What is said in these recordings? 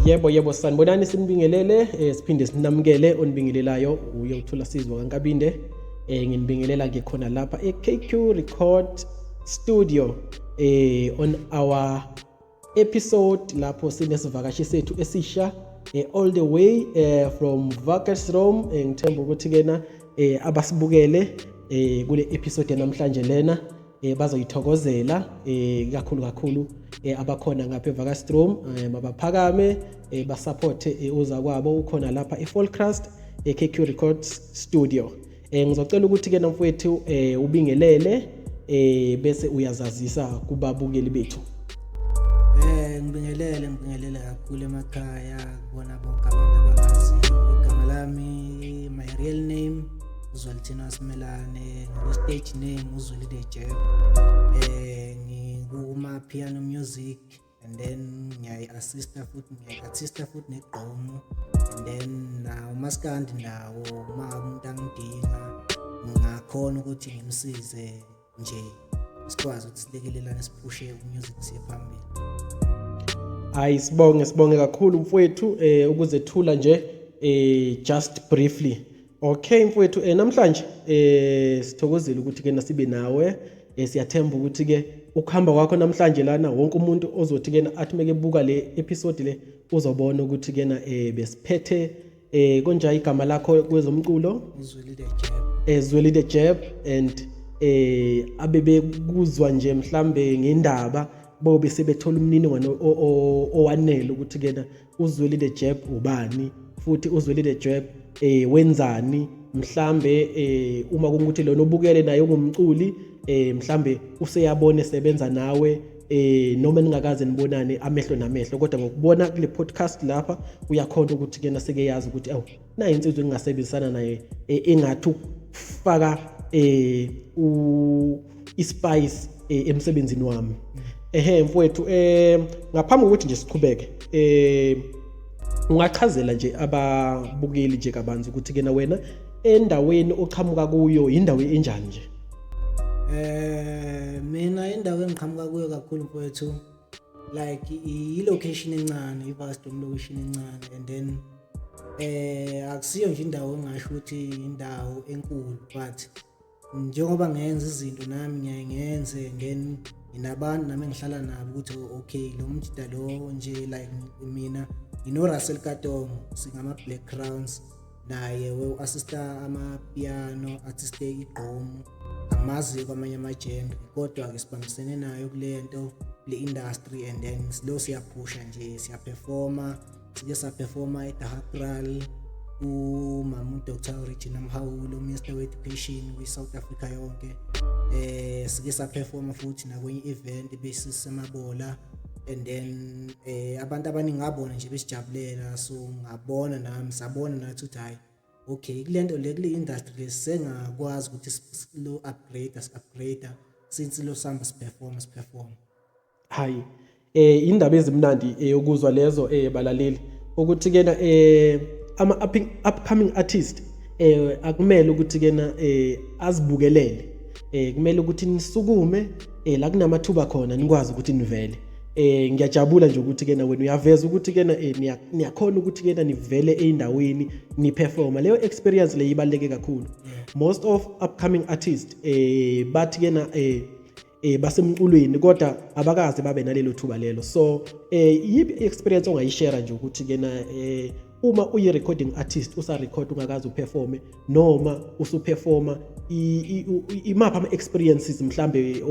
Yebo, sanibonani, sinibingelele, siphinde sinamukele onibingelelayo uye uthola sizwa kaNkabinde. Nginibingelela ngikhona lapha e-KQ Record Studio on our episode lapho sinesivakashi sethu esisha all the way from Wakkerstroom. Ngithemba ukuthi kena abasibukele kule episode namhlanje lena bazoyithokozela kakhulu kakhulu. Abakhona ngapha eVakkerstroom mabaphakame, basupporte uza kwabo ukhona lapha eFallcrest eKQ Records Studio. Ngizocela ukuthi ke mfowethu ubingelele bese uyazazisa kubabukeli bethu. Ngibingelele kakhulu emakhaya kubona bonke abantu abangaziyo. Igama lami, my real name, uZwelithini Simelane, ngokwe stage name uZweli the Jab. Ngikuma piano music and then ngiyayi-assista futhi, ngiyayi-assista futhi negqomu and then nawo umaskandi nawo. Uma umuntu angidinga, ngingakhona ukuthi ngimsize nje, sikwazi ukuthi silekelelane, siphushe umusic siye phambili. Hayi, sibonge kakhulu mfowethu ukuzethula nje just briefly. Okay mfowethu, namhlanje sithokozile ukuthi ke nasibe nawe. Siyathemba ukuthi ke ukuhamba kwakho namhlanje lana, wonke umuntu ozothi ke athi meke buka le episode le uzobona ukuthi kena besiphethe konja igama lakho kwezomculo. UZweli the Jab. Zweli the Jab, and abebekuzwa nje mhlambe ngendaba bobe sebethola umniningwane owanele ukuthi kena uZweli the Jab ubani, futhi uZweli the Jab wenzani. Mhlambe uma kungukuthi lona obukele naye ungumculi, mhlambe useyabona esebenza nawe noma ningakaze nibonane amehlo namehlo, kodwa ngokubona kule podcast lapha uyakhona ukuthi kena seke yazi ukuthi awu, nayi insizwa engingasebenzisana naye engathi ukufaka u ispice emsebenzini wami. Ehe mfowethu, ngaphambi kokuthi nje siqhubeke, ungachazela nje ababukeli nje kabanzi ukuthi kena wena endaweni oqhamuka kuyo indawo enjani nje? Mina indawo engiqhamuka kuyo kakhulu mfowethu, like i-location encane, i-Wakkerstroom location encane, and then akusiyo nje indawo engasho ukuthi indawo enkulu, but njengoba ngenza izinto nami ngiyaye ngenze, then nginabantu nami engihlala nabo ukuthi okay, lo mjida lo nje, like mina ngino Russell Katongo, singama Black Crowns, naye we-assista amapiano, assiste igqomu. Angimazi kwamanye ama-genre, kodwa-ke sibambisene nayo kule nto, kule industry, and then lo siyaphusha nje, siyaperforma. Sike saperforma eDaggakraal umama uDr Regina Mhaule, Minister we-Education kwi-South Africa yonke. Sike saperforma futhi nakwenye event besisemabola, and then abantu abaningi ngabona nje besijabulela, so ngabona nami, sabona nathi ukuthi hayi okay, kulento le, kule industry le sengakwazi ukuthi lo upgrade, si-upgrade since lo sihamba siperform siperform. Hayi, indaba ezimnandi yokuzwa lezo, balaleli, ukuthi kena ama upcoming artist akumele ukuthi kena azibukelele, kumele ukuthi nisukume la kunamathuba khona, nikwazi ukuthi nivele. Ngiyajabula nje ukuthi kena wena uyaveza ukuthi kena niyakhona ukuthi kena nivele eyindaweni niperforma. Leyo experience le ibaluleke kakhulu. Most of upcoming artists bathi kena basemculweni kodwa abakaze babe nalelo thuba lelo. So yiphi experience ongayishare nje ukuthi kena uma uyi recording artist, usa record ungakaze uperforme noma usuperforma, imaphi ama experiences mhlambe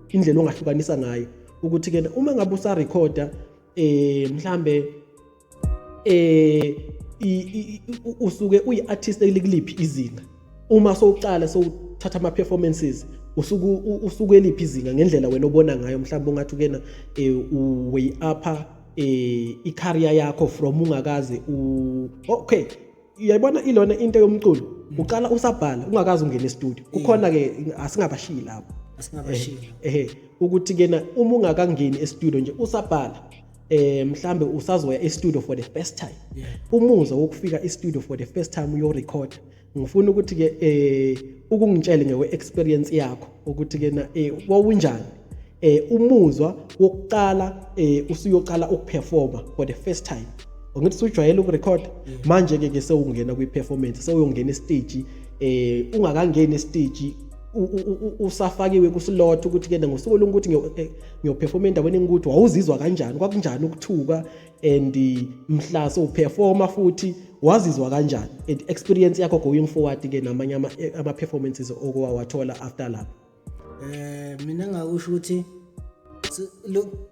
indlela ongahlukanisa ngayo ukuthi kena uma ngabe usa recorda mhlambe usuke uyi-artist elikuliphi izinga, uma sowuqala sowuthatha ama-performances usuke usuke eliphi izinga, ngendlela wena obona ngayo, mhlawumbe ungathi ukena uway upper i-career yakho from ungakaze u okay, uyayibona ilona into yomculo, uqala usabhala ungakaze ungene e-studio, kukhona ke asingabashiyi lapho. Asingabashiyi. Ehe, ukuthi kena uma ungakangeni e-studio nje usabhala, mhlambe usazoya e-studio for the first time, umuzwa wokufika e-studio for the first time uyorecord, ngifuna ukuthi ke ukungitshele ngekwe experience yakho ukuthi ke na wawunjani. Umuzwa wokuqala usuyocala ukuperforma for the first time, ngithi usujwayele ukurecord, manje ke sewungena kwi-performance, sewuyongena estage. Ungakangeni estage, usafakiwe kuslot ukuthi ke ngosuku lokuthi ngiyoperforma endaweni engukuthi, wawuzizwa kanjani? Kwakunjani ukuthuka? And mhla sowuperforma futhi, wazizwa kanjani? And experience yakho going forward ke namanye ama performances okowawathola after lapho. Mina ngakusho ukuthi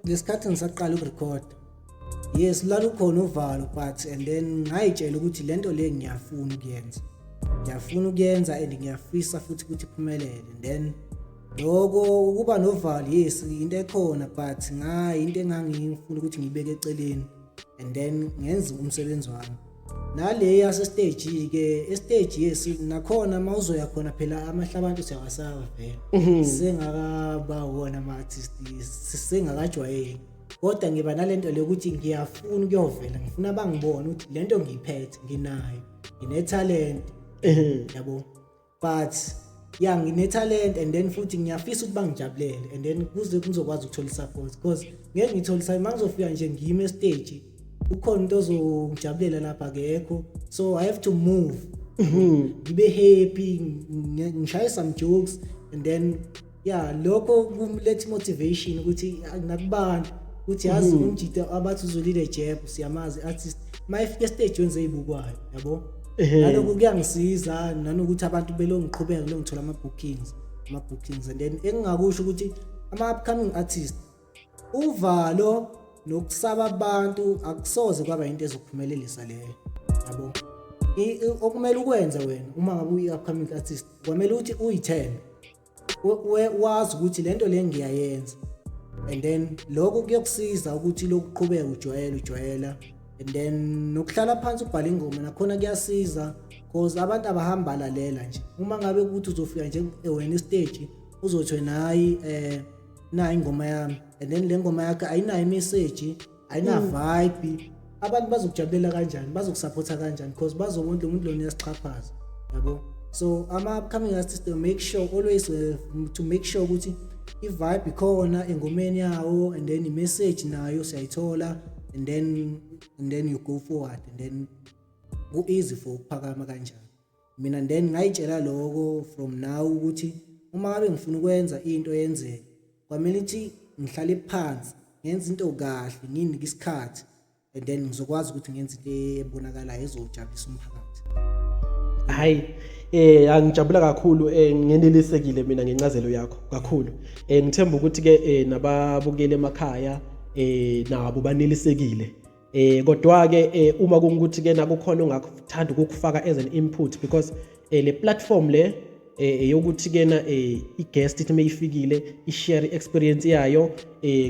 lesikhathi ngisaqala ukurecord, yes, lalukhona uvalo, but and then ngayitshela ukuthi lento le ngiyafuna ukuyenza, ngiyafuna ukuyenza and ngiyafisa futhi ukuthi iphumelele. And then lokho ukuba novalo, yes, into ekhona, but ngayi into engangifuna ukuthi ngibeke eceleni and then ngenze umsebenzi wami. Nale yase stage ke, estage, yes, nakhona mawuzoya khona phela amahla abantu siyawasaba vele, sengakaba wona ama artist, sengakajwayeli, kodwa ngiba nalento le ukuthi ngiyafuna ukuyovela, ngifuna bangibone ukuthi lento ngiyiphethe, nginayo, ngine talent, yabo. But yeah, ngine talent and then futhi ngiyafisa ukuthi bangijabulele and then kuze ngizokwazi ukuthola support, because ngeke ngithole support mangizofika nje ngime stage, ukhona into ozongijabulela lapha? Akekho. So I have to move, ngibe happy, ngishaye some jokes and then yeah, lokho kumletha motivation ukuthi nakubantu ukuthi yazi umjita abathi uZwelide Jeb, siyamazi artist, mayifika stage wenze izibukwayo, yabo. Nalokhu kuyangisiza nanokuthi abantu belo ngiqhubeka lo ngithola ama bookings. And then engingakusho ukuthi ama upcoming artist, uvalo nokusaba abantu akusoze kwaba into ezokuphumelelisa leyo, yabo. Okumele ukwenze wena uma ngabe uyi-upcoming artist, kwamele ukuthi uyithembe, wazi ukuthi lento le ngiyayenza, and then lokho kuyokusiza ukuthi lokuqhubeka ujwayela ujwayela. And then nokuhlala phansi ubhala ingoma nakhona kuyasiza, because abantu abahamba lalela nje. Uma ngabe ukuthi uzofika nje wena estage, uzothi wena, hayi, nayi ingoma yami, and then le ngoma yakhe ayinayo imessage, ayina vibe, abantu bazokujabulela kanjani? Bazokusupporta kanjani? Because bazobona ukuthi lo muntu lona uyasixhaphaza, yabo. So ama-upcoming artists, they make sure always to make sure ukuthi i-vibe ikhona engomeni yawo and then i-message nayo siyayithola, and then you go forward and then ku-easy for ukuphakama kanjani. Mina then ngayitshela lokho from now ukuthi uma ngabe ngifuna ukwenza into yenzeke, kwamele ukuthi ngihlale phansi, ngenze into kahle, nginike isikhathi and then ngizokwazi ukuthi ngenze into ebonakalayo ezojabulisa umphakathi. Hayi, angijabula kakhulu, ngenelisekile mina ngencazelo yakho kakhulu. Ngithemba ukuthi ke nababukeli emakhaya nabo banelisekile. Kodwa ke uma kungukuthi ke nakukhona ongakuthanda ukukufaka as an input, because le platform le eyokuthi kena i-guest ithi mayifikile i-share experience yayo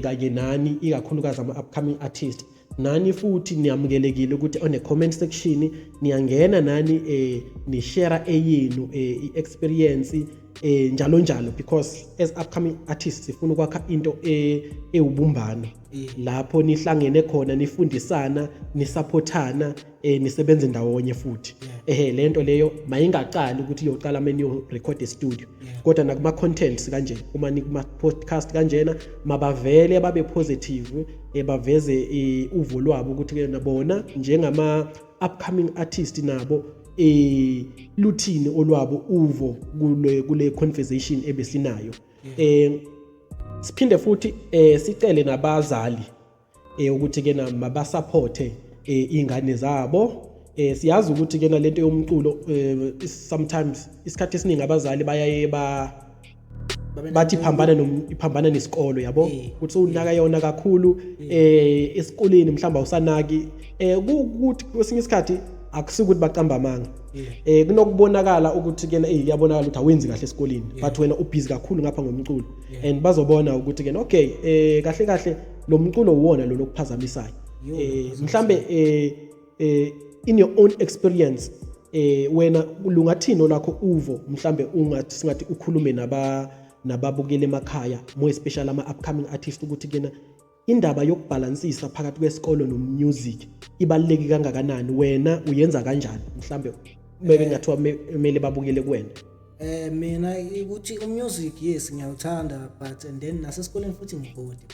kanye nani, ikakhulukazi ama upcoming artist. Nani futhi niyamukelekile ukuthi on a comment section niyangena nani ni share eyenu i-experience njalo njalo, because as upcoming artists sifuna ukwakha into ewubumbano lapho nihlangene khona, nifundisana, nisupportana, nisebenze ndawonye futhi. Ehe, lento leyo mayingaqali ukuthi iyoqala uma niyo record e studio, kodwa nakuma contents kanje, uma nikuma podcast kanjena, mabavele babe positive, baveze uvo lwabo ukuthi ke bona njengama upcoming artist nabo luthini olwabo uvo kule conversation ebesinayo. Siphinde futhi sicele nabazali ukuthi ke na mabasupporte ingane zabo. Siyazi ukuthi ke lento yomculo, sometimes isikhathi esiningi abazali bayaye ba bathi iphambana nesikolo, yabo, ukuthi unaka yona kakhulu esikoleni, mhlawumbe awusanaki. Ukuthi kwesinye isikhathi akusikuthi baqamba amanga, kunokubonakala ukuthi kena kuyabonakala ukuthi awenzi kahle esikoleni, but wena ubusy kakhulu ngapha ngomculo, and bazobona ukuthi kena, okay, kahle kahle lo mculo uwona lo lokuphazamisayo. Mhlambe in your own experience, wena lungathini olakho uvo? Mhlambe ungathi singathi ukhulume nababukeli emakhaya, more especially ama upcoming artists, ukuthi kena indaba yokubhalansisa phakathi kwesikolo nomusic ibaluleke kangakanani? Wena uyenza kanjani? Mhlambe bebe ngathiwa kumele babukele kuwena. Mina ukuthi umusic, yes, ngiyawuthanda, but and then nasesikoleni futhi ngikude,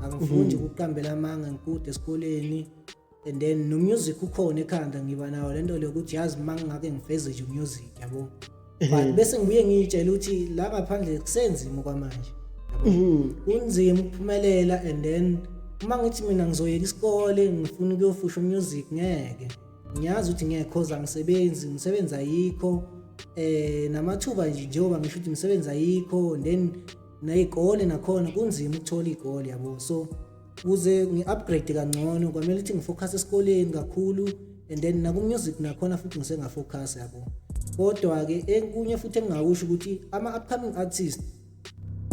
angifundi ukuqambela amanga, ngikude esikoleni. And then no music ukhona ekhanda, ngiba nawo lento le ukuthi yazi uma ngingake ngifeze nje umusic, yabo, but bese ngibuye ngiyitshela ukuthi la ngaphandle kusenzima kwamanje, yabo, kunzima ukuphumelela. And then uma ngithi mina ngizoyeka isikole, ngifuna ukuyofusha umusic, ngeke, ngiyazi ukuthi ngeke, cause angisebenzi, imisebenzi ayikho, namathuba nje, njengoba ngisho ukuthi imisebenzi ayikho, and then ney'kole nakhona kunzima ukuthola iy'kole, yabo. So ukuze ngi-upgrade kangcono kwamele ukuthi ngifocus esikoleni kakhulu, and then naku-music nakhona futhi ngisengafocus, yabo. Kodwa-ke enkunye futhi engingakusho ukuthi ama-upcoming artist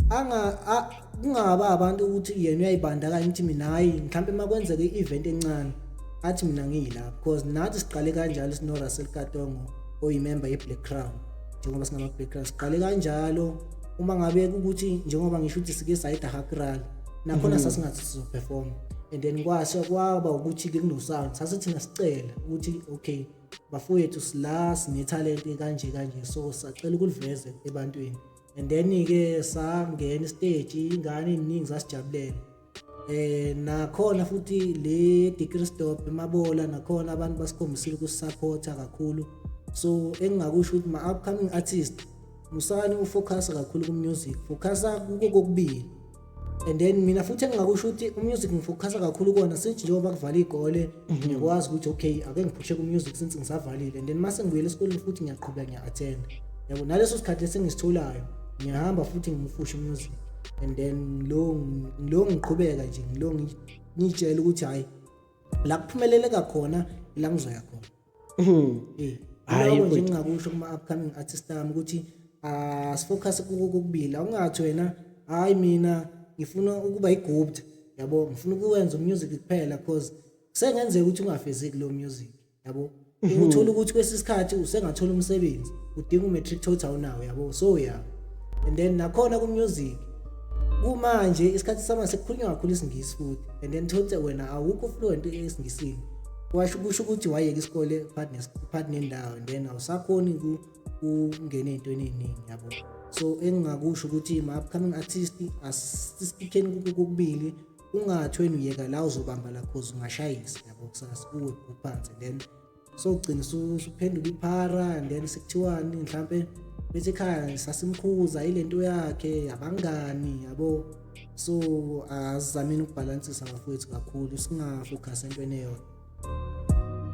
anga kungaba abantu ukuthi yena uyayibandakanya ukuthi mina hayi, mhlawumbe uma kwenzeka i-event encane athi mina ngiyilapho, because nathi siqale kanjalo sino-Russell Katongo oyimember ye-Black Crown. Njengoba singama-Black Crown siqale kanjalo, uma ngabe ukuthi njengoba ngisho ukuthi sike sayida Hakral nakhona, sasingathi sizoperform, and then kwase kwaba ukuthi-ke kuno-sound, sase thina sicela ukuthi okay bafowethu, sila sinethalente kanje kanje, so sacela ukuliveze ebantwini. And then-ke sangena istage, ingane ey'ningi zasijabulela. Nakhona futhi le degree stop emabola nakhona abantu basikhombisile ukusupporta kakhulu. So engingakusho ukuthi ma upcoming artist, musani ufocus kakhulu ku music, focusa kuko kokubili. And then mina futhi engingakusho ukuthi umusic ngifocusa kakhulu kona since njengoba kuvala iy'kole, ngiyakwazi ukuthi okay, ake ngiphushe ku-music since ngisavalile, and then mase ngibuyele esikoleni futhi ngiyaqhubeka ngiya-attend, yabo. Naleso sikhathi esengisitholayo ngiyahamba futhi ngifushe umusic, and then lo ngiqhubeka nje ngilo ngiyitshela ukuthi hhayi, la kuphumeleleka khona ila ngizoya khona. Hhayi, Lokho nje mfowethu. Ngingakusho kuma-upcoming artist ami ukuthi asifocus kuko kokubili. Awungathi wena hayi, mina ngifuna ukuba igupta, yabo, ngifuna ukuwenza umusic kuphela, cause kusengenzeka ukuthi ungafezeki lo music, yabo. Uthola ukuthi kwesinye isikhathi usengathola umsebenzi udinga u-matric total, awunawo, yabo. So yeah, and then nakhona ku-music kumanje isikhathi sama sekukhulunywa kakhulu isingisi futhi, and then thothi wena awukho fluent esingisini, kwasho kusho ukuthi wayeka isikole phakathi nendawo, and then awusakhoni ukungena ey'ntweni ey'ningi, yabo. So engingakusho ukuthi ma-upcoming artist, asisistikheni kuko kokubili. Ungathi wena uyeka la, uzobamba la, cause ungashayisa, yabo, kusasa uwe phansi, and then sogcina usuphenduka iphara, and then sekuthiwani mhlampe bethi ekhaya sasimkhuza ilento yakhe abangani, yabo. So asizameni ukubhalansisa bafowethu kakhulu, singafocus entweni eyodwa.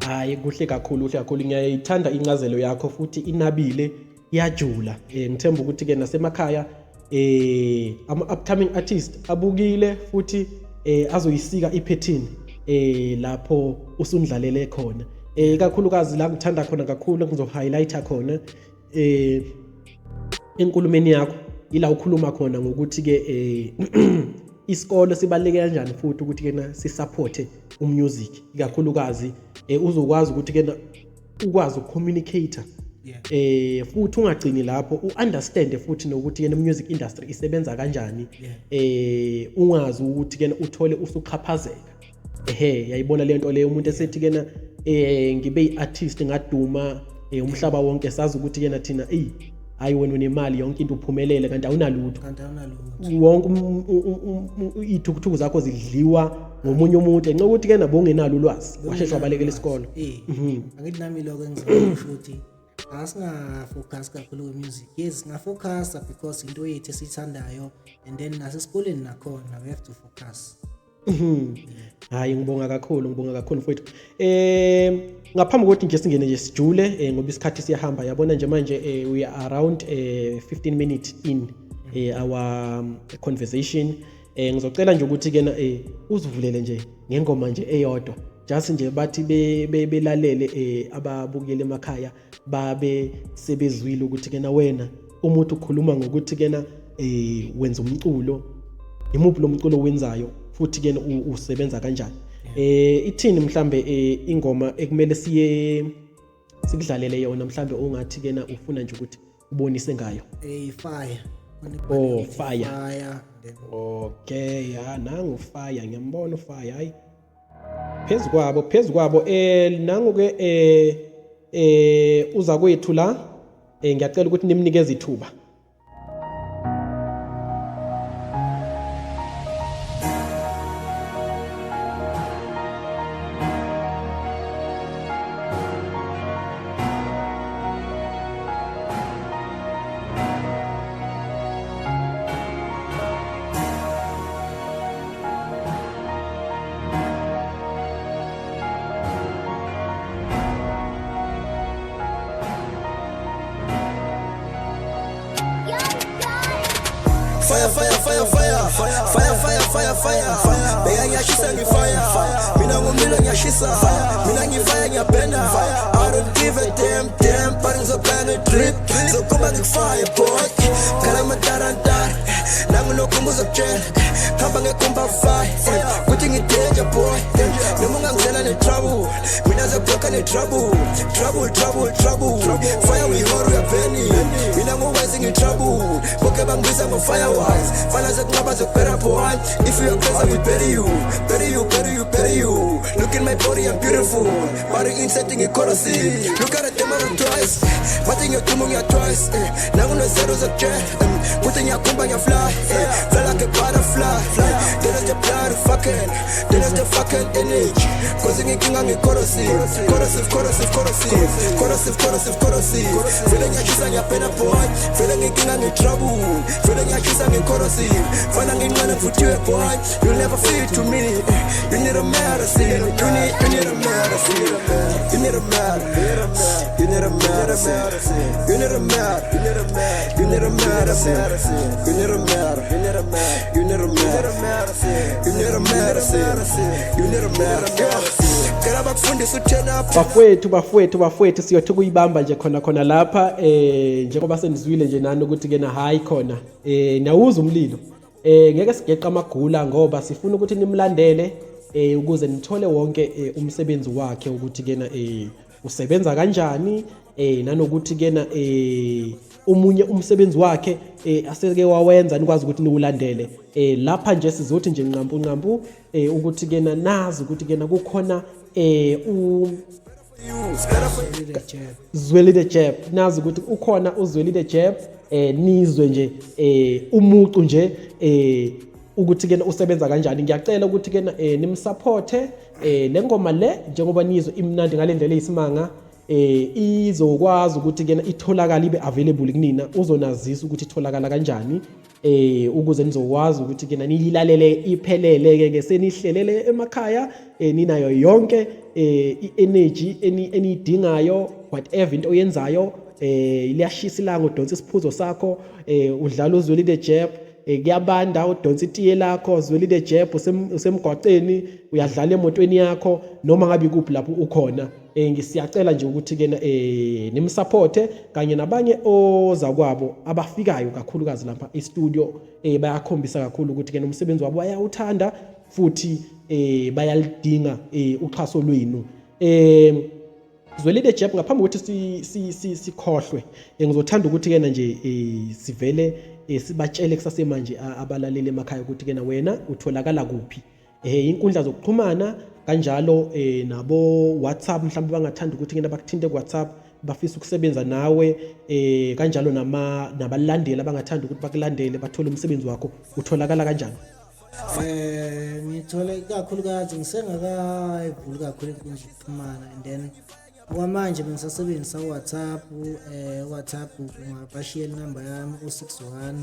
Hayi, kuhle kakhulu, kuhle kakhulu. Ngiyayithanda incazelo yakho futhi inabile, iyajula. Ngithemba ukuthi ke nasemakhaya ama upcoming artist abukile futhi azoyisika iphethini lapho usundlalele khona. Ikakhulukazi la ngithanda khona kakhulu, ngizo highlighta khona enkulumeni yakho, ila ukhuluma khona ngokuthi ke isikole sibaluleke kanjani futhi ukuthi kena sisupporte umusic, ikakhulukazi uzokwazi ukuthi kena ukwazi ukucommunicate futhi ungagcini lapho, uunderstand futhi nokuthi yena music industry isebenza kanjani. Ungazi ukuthi kena uthole usuxhaphazeka. Ehe, yayibona le nto leyo, umuntu esethi kena ngibe i-artist ngaduma umhlaba wonke, sazi ukuthi kena thina eyi hayi, wena unemali, yonke into, uphumelele, kanti awunalutho. Kanti awunalutho. Wonke iy'thukuthuku zakho zidliwa ngomunye umuntu ngenxa yokuthi kena bowungenalo ulwazi, washeshe wabalekela isikolo. Angithi nami lokho engizama ukuthi asingafocus kakhulu kwi-music. Yes, singafocusa because into yethu esiyithandayo, and then nasesikoleni nakhona we have to focus. Hayi, ngibonga kakhulu, ngibonga kakhulu mfowethu. Ngaphambi kokuthi nje singene nje sijule, ngoba isikhathi siyahamba, yabona nje manje we are around 15 minutes in our conversation. Ngizocela nje ukuthi kena uzivulele nje ngengoma nje eyodwa. Just nje bathi belalele ababukele emakhaya, babe sebezwile ukuthi kena wena umuntu ukhuluma ngokuthi kena wenza umculo, imuphi lo mculo owenzayo, futhi ke usebenza kanjani. Ithini mhlambe ingoma ekumele siye sikudlalele yona, mhlambe ungathi kena ufuna nje ukuthi ubonise ngayo? Fire. Oh, Fire. Fire, then Okay, ya, nangu Fire, ngiyambona uFire. Hayi, phezu kwabo, phezu kwabo. Nangu ke uza kwethu la. Ngiyacela ukuthi nimnikeze ithuba. Fire, fire, fire, fire, fire, fire, fire, fire. Beka ngiyashisa ngifire. Mina ngumlilo ngiyashisa. Mina ngifire ngiyabhenda. I don't give a damn, damn. But ngizobheka nge-drip. Ngizokhomba ngikufire, boy. Khala amatarantara. Nangilokhu ngizokutshela. Hamba ngekhomba fire. Kuthi ngi-danger, boy. Noma ungangizela ne-trouble. Mina ngizobloka ne-trouble. Trouble, trouble, trouble. Fire we hot, we are burning. Mina ngokwazi ngi-trouble. Bonke bangibiza ngo-firewise. Fana zokunqaba zokubhera boy. If you are close, I will bury you. Bury you, bury you, bury you. Look in my body, I'm beautiful. Body inside ngi-corrosive. Look at the tomorrow twice. Bathi ngiyoduma ngiya twice. Nangunozero zokutshela. Kuthi ngiyakhomba ngiyafly. Fly like a butterfly. Then it's the blood fucking. Then it's the fucking energy. Cause nginkinga ngi-corrosive. Corrosive, corrosive, corrosive. Corrosive, corrosive, corrosive. Vele ngiyashisa ngiyabhena boy. Vele nginkinga ngi-trouble. Vele ngiyashisa ngi-corrosive. Fana nginqane ngivuthiwe boy. You'll never feel to me. You need a medicine. You need a medicine. You need a medicine. You need a medicine. You need a medicine. You need a medicine. You need a medicine. You need a medicine. You need a medicine. You need a medicine. Cela bakufundise u-turn up. Bafowethu, bafowethu, bafowethu, siyothi kuyibamba nje khona khona lapha, njengoba senizwile nje nani ukuthi kena hayi khona, niyawuza umlilo. Ngeke sigeqe amagula ngoba sifuna ukuthi nimlandele, ukuze nithole wonke umsebenzi wakhe ukuthi kena usebenza kanjani, nanokuthi kena omunye umsebenzi wakhe aseke wawenza nikwazi ukuthi niwulandele. Lapha nje sizothi nje nqampu nqampu, ukuthi kena nazi ukuthi kena kukhona Zweli the Jab, nazi ukuthi ukhona uZweli the Jab, nizwe nje umucu nje ukuthi kena usebenza kanjani. Ngiyacela ukuthi kena nimsupporte, le ngoma le njengoba nizwe imnandi ngalendlela eyisimanga, izokwazi ukuthi kena itholakala ibe available kunina, uzonazisa ukuthi itholakala kanjani, ukuze nizokwazi ukuthi kena niyilalele iphelele ke senihlelele emakhaya, ninayo yonke i-energy eniyidingayo, whatever into oyenzayo, liyashisa ilanga udonsa isiphuzo sakho, udlala uZweli the Jab, kuyabanda udonsa itiye lakho, Zweli the Jab, usemgwaqeni uyadlala emotweni yakho noma ngabe ikuphi lapho ukhona. Ngisiyacela nje ukuthi kena nimsupporte kanye nabanye ozakwabo abafikayo kakhulukazi lapha e-studio, bayakhombisa kakhulu ukuthi kena umsebenzi wabo bayawuthanda futhi bayalidinga uxhaso lwenu. Zweli the Jab, ngaphambi kokuthi sikhohlwe, ngizothanda ukuthi kena nje sivele sibatshele kusasemanje abalaleli emakhaya ukuthi kena wena utholakala kuphi, inkundla zokuxhumana kanjalo, nabo WhatsApp mhlawumbe bangathanda ukuthi kena bakuthinte ku WhatsApp bafisa ukusebenza nawe, kanjalo nabalandeli abangathanda ukuthi bakulandele bathole umsebenzi wakho, utholakala kanjani? Ngithole kakhulukazi ngisengakayivuli kakhulu inkundla zokuxhumana, and then okwamanje bengisasebenzisa uWhatsApp. WhatsApp ungabashiyela inamba yami u-61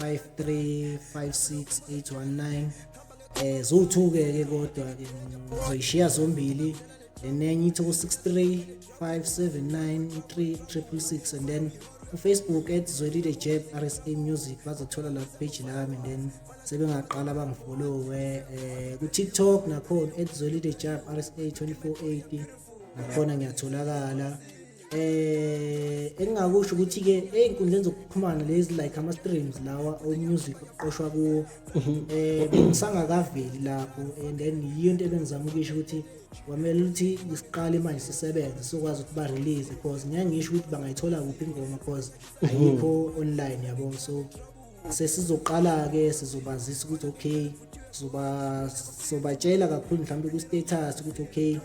53 56 819. Ziwu-2 ke kodwa ke ngizoyishiya zombili, lenenye ithi ku-63 579 3666, and then uFacebook at Zweli the Jab RSA Music, bazothola la page lami, and then sebengaqala bangifollowe. Ku-TikTok nakhona at Zweli the Jab RSA 2480, nakhona ngiyatholakala. Engingakusho ukuthi ke ey'nkundleni zokuxhumana lezi like ama streams lawa o music oqoshwa kuwo, bengisangakaveli lapho, and then yiyo into ebengizama ukusho ukuthi kwamele ukuthi siqale manje sisebenze sokwazi ukuthi ba release, because ngeke ngisho ukuthi bangayithola kuphi ingoma because ayikho online yabo. So sesizoqala ke sizobazisa ukuthi okay, sizoba sobatshela kakhulu mhlawumbe ku status ukuthi okay,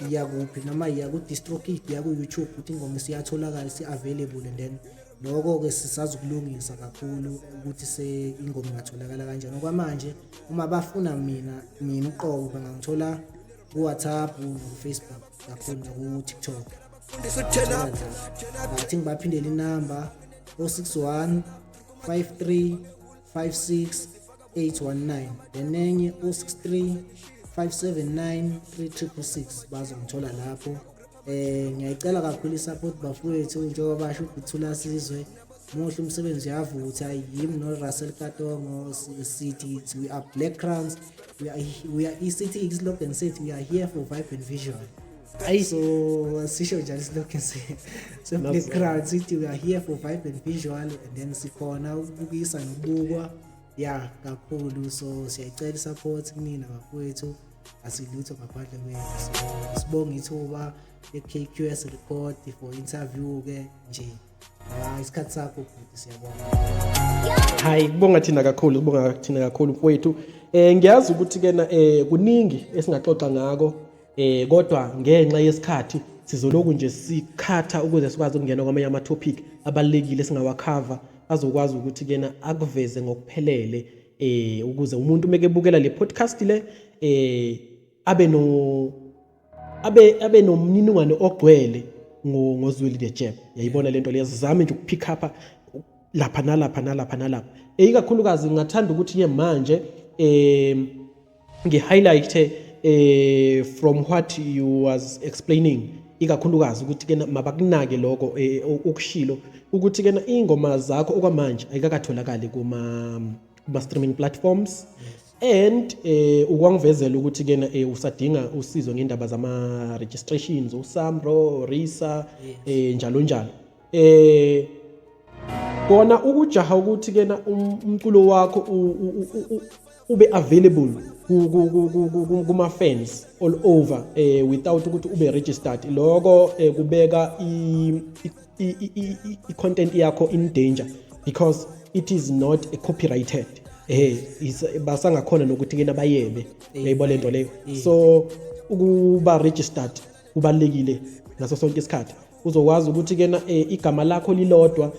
Iya kuphi? Noma iya ku-DistroKid, iya ku-YouTube, ukuthi ingoma isiyatholakala, isi-available, and then lokho-ke sisazokulungisa kakhulu ukuthi se ingoma ingatholakala kanjani. Okwamanje uma bafuna mina uqobo, bangangithola ku-WhatsApp, ku-Facebook kakhulu, naku-TikTok. Ngathi ngibaphindele inamba: 061 53 56 819, then enye 063 579 3666. Bazongithola lapho. Ngiyayicela kakhulu i-support, bafowethu. Njengoba basho ukuthula sizwe, muhle umsebenzi, uyavutha. Yimi no Russell Katongo, sithi we are Black Crowns, we are i-city. Islogan sethu, "We are here for vibe and visual." Ayi. So sisho njalo islogan se Black Crown, sithi we are here for vibe and visual, and then sikhona ukubukisa nokubukwa ya kakhulu. So siyayicela i-support kunina, bafowethu, asilutho ngaphandle kwenu. So sibonge ithuba le-KQS Record for interview ke nje. Ah, isikhathi sakho bhuti, siyabonga. Hayi, kubonga thina kakhulu, kubonga thina kakhulu, mfowethu. Ngiyazi ukuthi kena kuningi esingaxoxa ngako, kodwa ngenxa yesikhathi sizoloku nje sikhatha ukuze sikwazi ukungena kwamanye ama topic abalekile singawacover, azokwazi ukuthi kena akuveze ngokuphelele, ukuze umuntu mekebukela le podcast le abe no abe nomniningwane ogcwele ngoZweli the Jab. Yayibona lento leyo, sizame nje ukupick up lapha nalapha nalapha nalapha. Ikakhulukazi ngingathanda ukuthi ke manje ngi-highlight from what you was explaining, ikakhulukazi ukuthi ke mabakunake lokho okushilo ukuthi ke ingoma zakho okwamanje ayikakatholakali kuma streaming platforms, and ukwangivezela ukuthi kena usadinga usizo ngendaba zama registrations, uSAMRO, RISA, njalo njalo. Kona ukujaha ukuthi kena umculo wakho ube available kuma fans all over without ukuthi ube registered, lokho kubeka i content yakho in danger because it is not a copyrighted, basangakhona nokuthi kena bayebe. Uyayibona lento leyo? So ukuba registered kubalekile ngaso sonke isikhathi. Uzokwazi ukuthi kena igama lakho lilodwa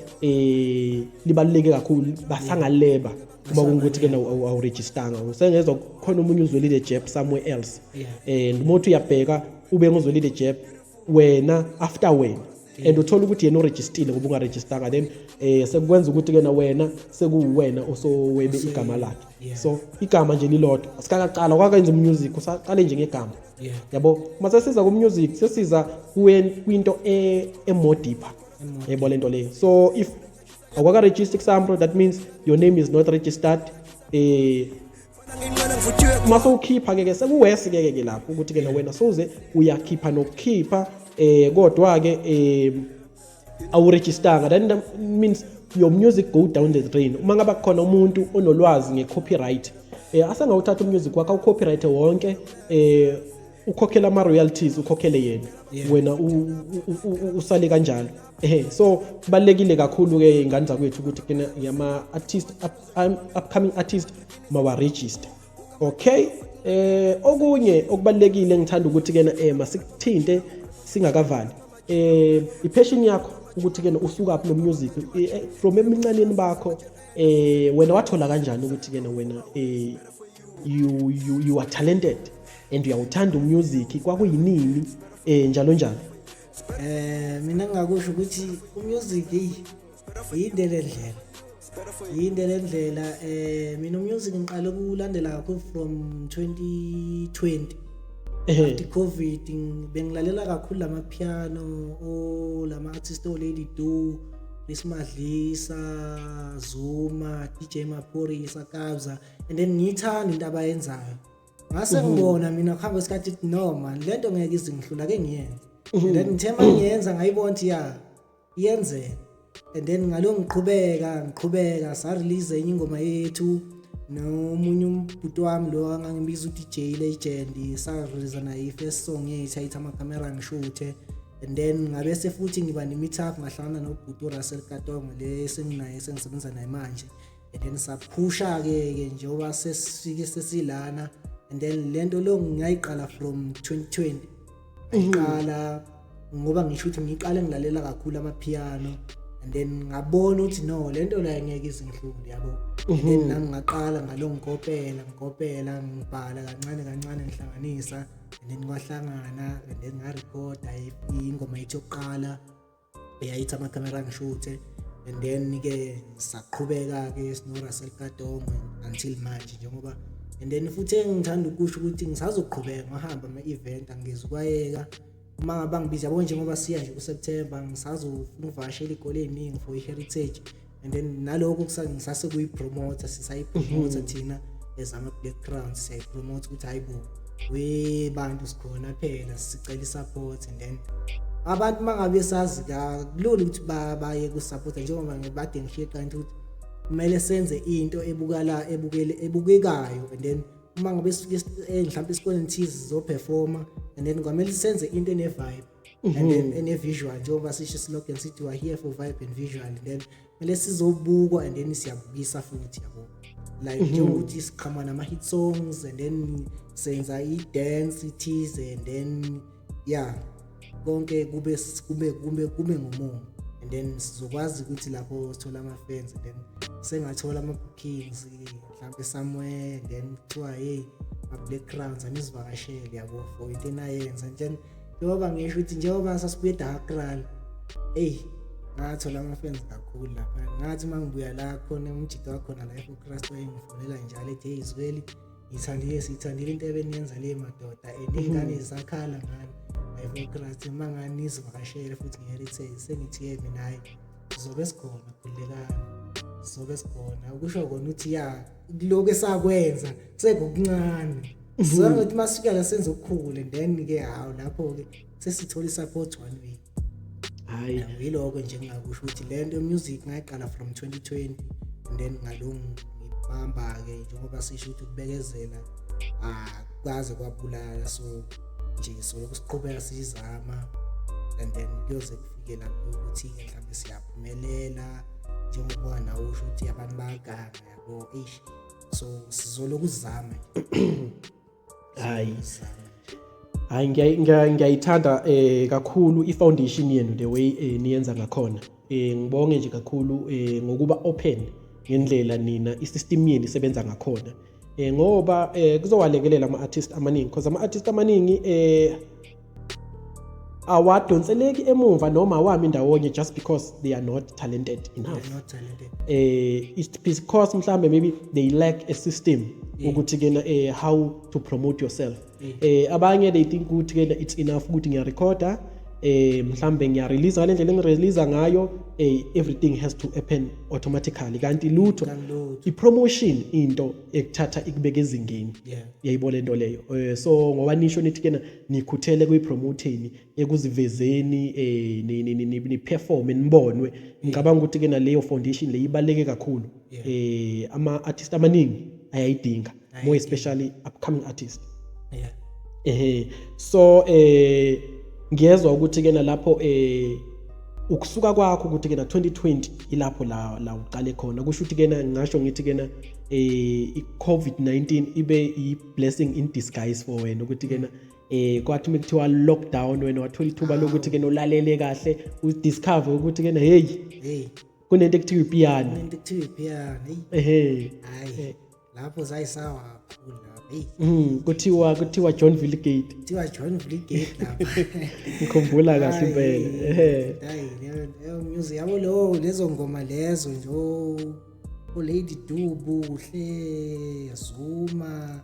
libaluleke kakhulu, basangaleba uma kungukuthi kena awurejistanga. Usengezwa khona omunye uZweli the Jab somewhere else, and uma uthi uyabheka ube nguZweli the Jab wena after wena, and uthola ukuthi yena urejistile ngoba ungarejistanga, then sekukwenza ukuthi kena wena sekuwena osowebe igama lakhe. So igama nje lilodwa, asikakaqala kwakwenza umusic, usaqale nje ngegama. Yabo, mase siza ku-music, sesiza kwinto e-more deeper, yebo, lento leyo. So if awukaka-register kuSAMRO, that means your name is not registered. Uma sowukhipha ke sekuwesi ke lapho ukuthi ke wena sowuze uyakhipha nokukhipha, kodwa ke awurejistanga, then that means your music go down the drain. Uma ngaba khona umuntu onolwazi nge-copyright, asangawuthatha umusic wakho awucopyright wonke, ukhokhela ama royalties, ukhokhele yena, wena usale kanjalo. So kubalekile kakhulu ke, ingane zakwethu, ukuthi kena yama artist upcoming artist mawa register. Okay, okunye okubalekile ngithanda ukuthi kena masikuthinte singakavali, i-passion yakho, ukuthi kena usuka up no music from ebuncaneni bakho. Wena wathola kanjani ukuthi kena wena you are talented and uyawuthanda umusic? Kwakuyinini, njalo njalo? Mina ngingakusho ukuthi umusic, hey, yinde lendlela, yinde lendlela. Mina umusic ngiqale ukulandela kakhulu from 2020, after COVID. Bengilalela kakhulu lama piano o lama artist, o Lady Du, Lesimadlisa, Zuma, DJ Maphorisa, Kabza, and then ngiyithanda into abayenzayo. Ngase ngibona mina kuhamba isikhathi ukuthi no man, lento ngeke izingihlula, ake ngiyenze. And then ngithe mangiyenza ngayibona ukuthi ya, iyenzeka, and then ngalo ngiqhubeka ngiqhubeka, sa-release enye ingoma yethu nomunye umbhuti wami lo angangibiza uDJ Legend. Sa-release naye i-first song yethu ayithi "Amakhamera Ngishuthe", and then ngabe futhi ngiba ne-meet up, ngahlangana nobhuti uRussell Katongo le senginaye, sengisebenza naye manje, and then saphusha ke ke njengoba sesifike sesilana. And then lento lo ngayiqala from 2020. Ngayiqala ngoba ngisho ukuthi ngiqale ngilalela kakhulu amapiano, and then ngabona ukuthi no, lento la ngeke izinhlule, yabo. And then nami ngaqala ngalo ngikopela ngikopela, ngibhala kancane kancane, ngihlanganisa, and then kwahlangana, and then ngarekhoda ingoma yethu yokuqala eyayithi Amakhamera Ngishuthe. And then ke saqhubeka ke sino Russell Kadongo until manje njengoba. And then futhi engithanda ukusho ukuthi ngisazoqhubeka ngahamba ama-event, angizukwayeka uma ngabe bangibiza, yabo. Njengoba siya nje kuSeptember, ngisazofuna ukuvakashela iy'kole ey'ningi for i-heritage, and then nalokho ngisase kuyipromotha, sisayipromotha thina as ama-Black Crowns, siyayipromotha ukuthi hayi bo, we bantu, sikhona phela, sicela i-support. And then abantu uma ngabe sazi, kulula ukuthi baye ku-support, njengoba ngibade ngishiye kanti ukuthi kumele senze into ebukala, ebukele, ebukekayo. And then uma ngabe sifike mhlawumbe esikoleni thize sizoperforma, and then kwamele senze into ene-vibe and then ene-visual, njengoba sisho slogan sithi, "We are here for vibe and visual." And then kumele sizobukwa, and then siyabukisa futhi, yabo, like njengokuthi siqhamuka nama-hit songs and then senza i-dance ithize, and then yeah, konke kube ngomumo, and then sizokwazi ukuthi lapho sithola ama-fans, and then sengathola ama-bookings mhlampe somewhere, and then kuthiwa, "Hey, ma-Black Crowns, anisivakashele," yabo, for into enayenza. Njengoba ngisho ukuthi njengoba sasibuye eDakral, eyi, ngathola ama-fans kakhulu lapha. Ngathi uma ngibuya la, khona umjito wakhona la eFocrust wayengifonela njalo ethi, "Hey Zweli, ngithandile, siyithandile into ebeniyenza le madoda, and iy'ngane zisakhala ngani la eFocrust, uma ngani nizivakashele futhi nge-heritage." Sengithi-ke mina, hhayi, sizobe sikhona, khululekani, sizobe sikhona. Kusho kona ukuthi ya, kulokhu esakwenza kusekukuncane, sizongokuthi masifika la senze okukhulu, and then-ke hawu, lapho-ke sesithola i-support one way. Hayi. Yabo, yiloko nje engingakusho ukuthi le nto music ngayiqala from 2020, and then ngalokhu ngibamba-ke, njengoba sisho ukuthi ukubekezela akwaze kwabulala. So nje solokhu siqhubeka sizama, and then kuyoze kufike lapho ukuthi-ke mhlawumbe siyaphumelela, njengoba nawe usho ukuthi abantu bayaganga, yabo. Eish, so sizolokhu sizama nje. Hayi. Sizama nje. Hayi, ngiyayithanda kakhulu i-foundation yenu, the way niyenza ngakhona. Ngibonge nje kakhulu ngokuba open ngendlela nina i-system yenu isebenza ngakhona. Ngoba kuzowalekelela ama-artist amaningi, because ama-artist amaningi awadonseleki emumva noma awami ndawonye just because they are not talented enough. They're not talented. It's because mhlambe maybe they lack a system ukuthi kena how to promote yourself. Abanye they think ukuthi kena it's enough ukuthi ngiyarekhoda, mhlambe ngiyarelease ngale ndlela engirelease ngayo, everything has to happen automatically, kanti lutho. Kanti lutho. I-promotion into ekuthatha ikubeka ezingeni. Yayibona lento leyo. So ngoba nisho nithi kena nikhuthele kuyipromoteni, ekuzivezeni, ni perform, nibonwe, ngicabanga ukuthi kena leyo foundation le ibaluleke kakhulu. Ama artist amaningi ayayidinga, more especially upcoming artists. Ehe, so ngiyezwa ukuthi kena lapho ukusuka kwakho ukuthi kena 2020 ilapho la uqale khona. Kusho ukuthi kena ngisho ngithi kena i-COVID-19 ibe i blessing in disguise for wena, ukuthi kena kwathi mekuthiwa lockdown, wena wathola ithuba lokuthi kena ulalele kahle, udiscover ukuthi kena, hey, Hey, kunento ekuthiwa ipiano. Kunento ekuthiwa ipiano, hey. Hayi, lapho zayisawa kakhulu lapho, hey. Kuthiwa John Vilgate. Kuthiwa John Vliegate lapha. Ngikhumbula kahle Hayi, impela, ehe. Hayi, leyo music, yabo, lo lezo ngoma lezo nje, o Lady Dubuhle Zuma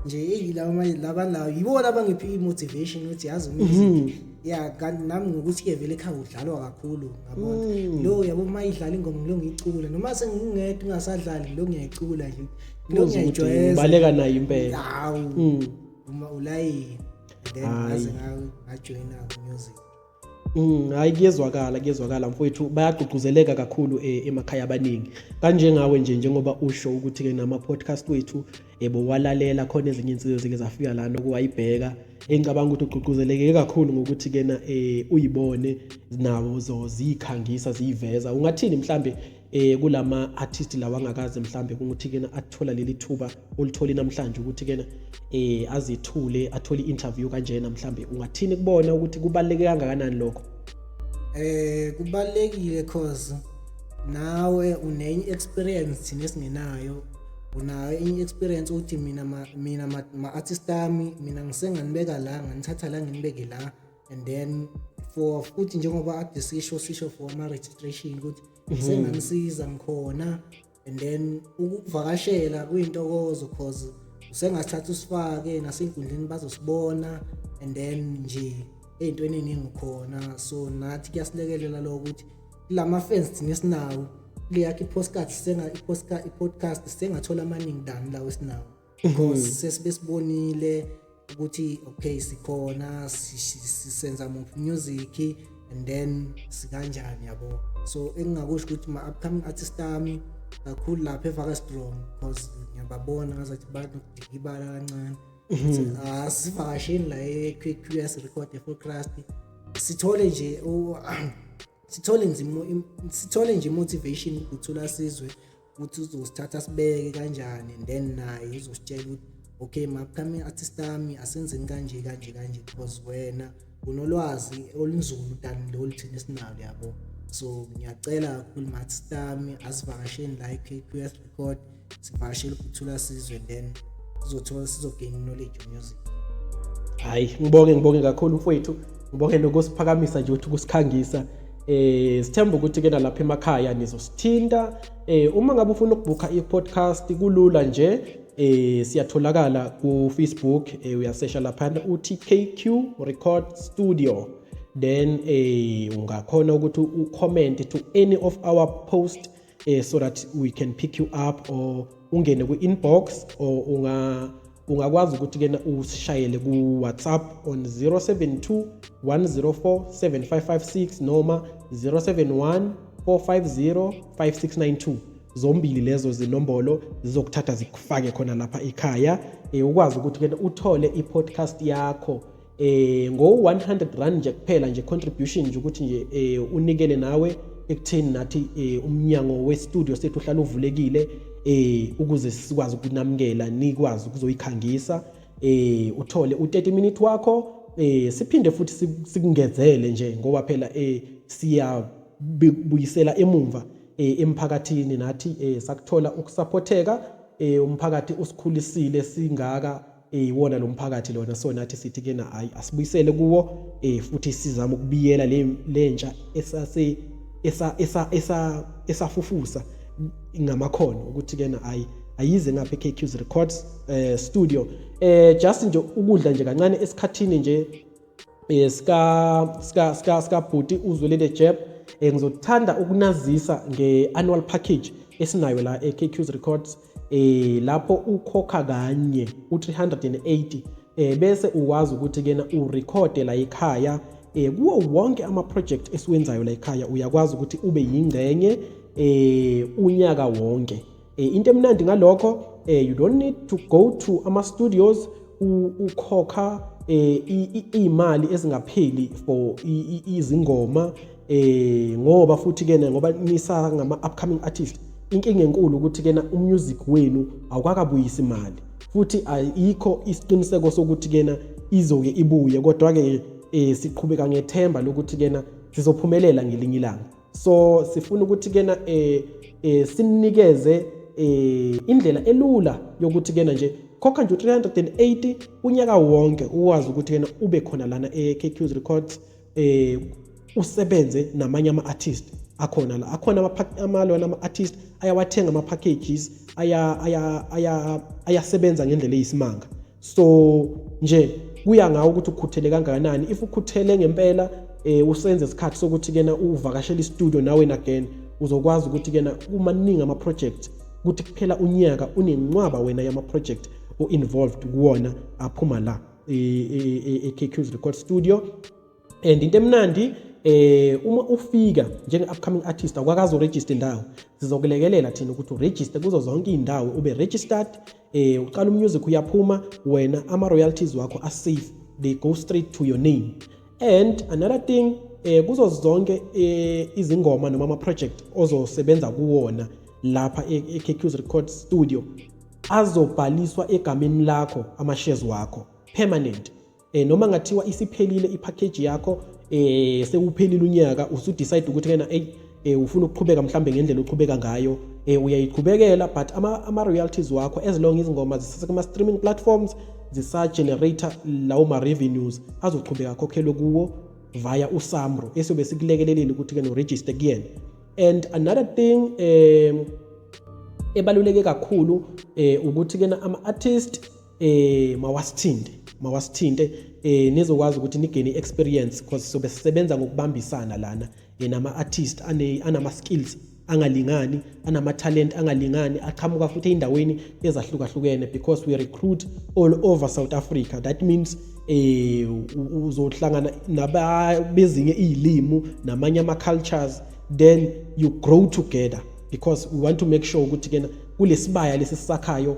nje, hey, laba laba la yibona abangiphi i-motivation ukuthi yazi music ya. Kanti nami ngokuthi ke vele ekhaya udlalwa kakhulu, ngabona lo, yabo, uma idlala ingoma lo ngiyicula, noma sengingedwa ungasadlali lo ngiyayicula nje lo. Uzwe ukuthi Ngiyayijwayeza. Ubaleka nayo impela. Hawu, uma ulayini, and then Hhayi. ngaze ngajoyina music. Hayi, kuyezwakala, kuyezwakala mfowethu, bayagqugquzeleka kakhulu emakhaya abaningi. Kanjengawe nje, njengoba usho ukuthi ke nama podcast wethu bowalalela khona, ezinye insizwe zike zafika lana okuwayibheka, engicabanga ukuthi ugqugquzeleke kakhulu ngokuthi kena uyibone nawo zo ziyikhangisa, ziyiveza. Ungathini mhlambe Kulama artist lawa angakaze mhlambe ukuthi kena athola leli thuba olitholi namhlanje ukuthi kena azithule, athole i-interview kanjena, mhlambe ungathini kubona ukuthi kubaluleke kangakanani lokho? Kubalulekile cause nawe unenye experience thina esingenayo. Unayo enye experience ukuthi mina ma artist ami, mina ngisenganibeka la, nganithatha la, nginibeke la. And then for futhi njengoba ade sisho for ama registration ukuthi senganisiza ngikhona. And then ukuvakashela kuyintokozo cause usengasithatha usifake nasey'nkundleni, bazosibona. And then nje ey'ntweni ey'ningi khona, so nathi kuyasilekelela lokho ukuthi kulama fans thina esinawo kuleyakho i-postcard senga i-podcast sengathola amaningi than lawo esinawo because sesibe sibonile ukuthi okay, sikhona, senza muphi music and then sikanjani, yabo. So engingakusho ukuthi ma-upcoming artist ami kakhulu lapha eVakkerstroom, because ngiyababona ngazathi banokudikibala kancane. Asivakasheni la e-KQS Record eVolksrust, sithole nje motivation ukuthula sizwe ukuthi uzosithatha sibeke kanjani. And then naye uzositshela ukuthi okay, ma-upcoming artist ami, asenzeni kanje kanje kanje, because wena unolwazi olunzulu than lolu thina esinalo, yabo. So ngiyacela kakhulu ma-artist ami, asivakasheni la e-KQS Record, sivakashele ukuthula sizwe and then sizothola, sizogain knowledge music. Hayi, ngibonge kakhulu mfowethu, ngibonge nokusiphakamisa nje ukuthi ukusikhangisa. Sithemba ukuthi ke nalapha emakhaya nizosithinta. Uma ngabe ufuna ukubhukha i-podcast, kulula nje. Siyatholakala ku Facebook, uyasesha lapha uthi KQ Record Studio, then ungakhona ukuthi ucomment to any of our post so that we can pick you up, or ungene ku-inbox, or ungakwazi ukuthi kena usishayele ku-WhatsApp on 072 104 7556 noma 071 450 5692. Zombili lezo zinombolo zizokuthatha zikufake khona lapha ekhaya, ukwazi ukuthi kena uthole i-podcast yakho ngo R100 nje kuphela nje, contribution nje, ukuthi nje unikele nawe ekutheni nathi umnyango we-studio sethu uhlala uvulekile ukuze sikwazi ukunamukela, nikwazi ukuzoyikhangisa, uthole u30 minute wakho, siphinde futhi sikungezele nje, ngoba phela siya buyisela emumva emphakathini. Nathi sakuthola ukusupporteka, umphakathi usikhulisile singaka, iwona lo mphakathi lona. So nathi sithi kena hayi, asibuyisele kuwo, futhi sizama ukubiyela le lentsha esase esa esa esa esafufusa ngamakhono ukuthi kena hayi, ayize ngapha eKQ's Records Studio. Just nje ukudla nje kancane esikhathini nje sika bhuti uZwelele Jeb, ngizothanda ukunazisa nge-annual package esinayo la eKQ's Records, lapho ukhokha kanye u380, bese ukwazi ukuthi kena urekhode la ekhaya kuwo wonke ama project esiwenzayo la ekhaya. Uyakwazi ukuthi ube yingxenye unyaka wonke. Into emnandi ngalokho, you don't need to go to ama studios, ukhokha imali ezingapheli for izingoma, ngoba futhi ke ngoba nisa ngama upcoming artist, inkinga enkulu ukuthi kena umusic wenu awukakabuyisi imali, futhi ayikho isiqiniseko sokuthi kena izoke ibuye. Kodwa ke siqhubeka ngethemba lokuthi kena sizophumelela ngelinye ilanga. So sifuna ukuthi kena sinikeze indlela elula yokuthi kena nje khokha nje u380 unyaka wonke, uwazi ukuthi kena ube khona lana e-KQ's Records, usebenze namanye ama-artist akhona la. Akhona amalona ama-artist ayawathenga ama-packages, aya aya aya ayasebenza ngendlela eyisimanga. So nje kuya ngawo ukuthi ukhuthele kangakanani. If ukhuthele ngempela, usenze isikhathi sokuthi kena uvakashele istudio nawe and again, uzokwazi ukuthi kena kumaningi ama-project, kuthi kuphela unyaka unenqwaba wena yama-project o-involved kuwona aphuma la e-KQ's Record Studio. And into emnandi, uma ufika njenge upcoming artist awukakaze uregister indawo, sizokulekelela thina ukuthi uregister kuzo zonke iy'ndawo, ube registered. Uqala umusic uyaphuma, wena ama royalties wakho are safe, they go straight to your name. And another thing, Kuzo zonke izingoma noma ama project ozosebenza kuwona lapha e-KQ's Record Studio azobhaliswa egameni lakho, ama shares wakho permanent. Noma ngathiwa isiphelile ipackage yakho, sewuphelile unyaka, usudecide ukuthi kena hey, ufuna ukuqhubeka mhlambe ngendlela ochubeka ngayo, uyayiqhubekela, but ama royalties wakho, as long izingoma zisase kuma streaming platforms, zisa generate lawo ma revenues, azoqhubeka akhokhelwe kuwo via uSamro esiyobe sikulekelelile ukuthi ke no register kuyena. And another thing ebaluleke kakhulu ukuthi kena ama artist mawasithinte nizokwazi ukuthi nigain experience, because sobe sisebenza ngokubambisana lana nama artist anama skills angalingani, anama talent angalingani, aqhamuka futhi eindaweni ezahlukahlukene, because we recruit all over South Africa. That means uzohlangana nabezinye izilimi namanye ama cultures, then you grow together, because we want to make sure ukuthi kena kulesibaya lesisakhayo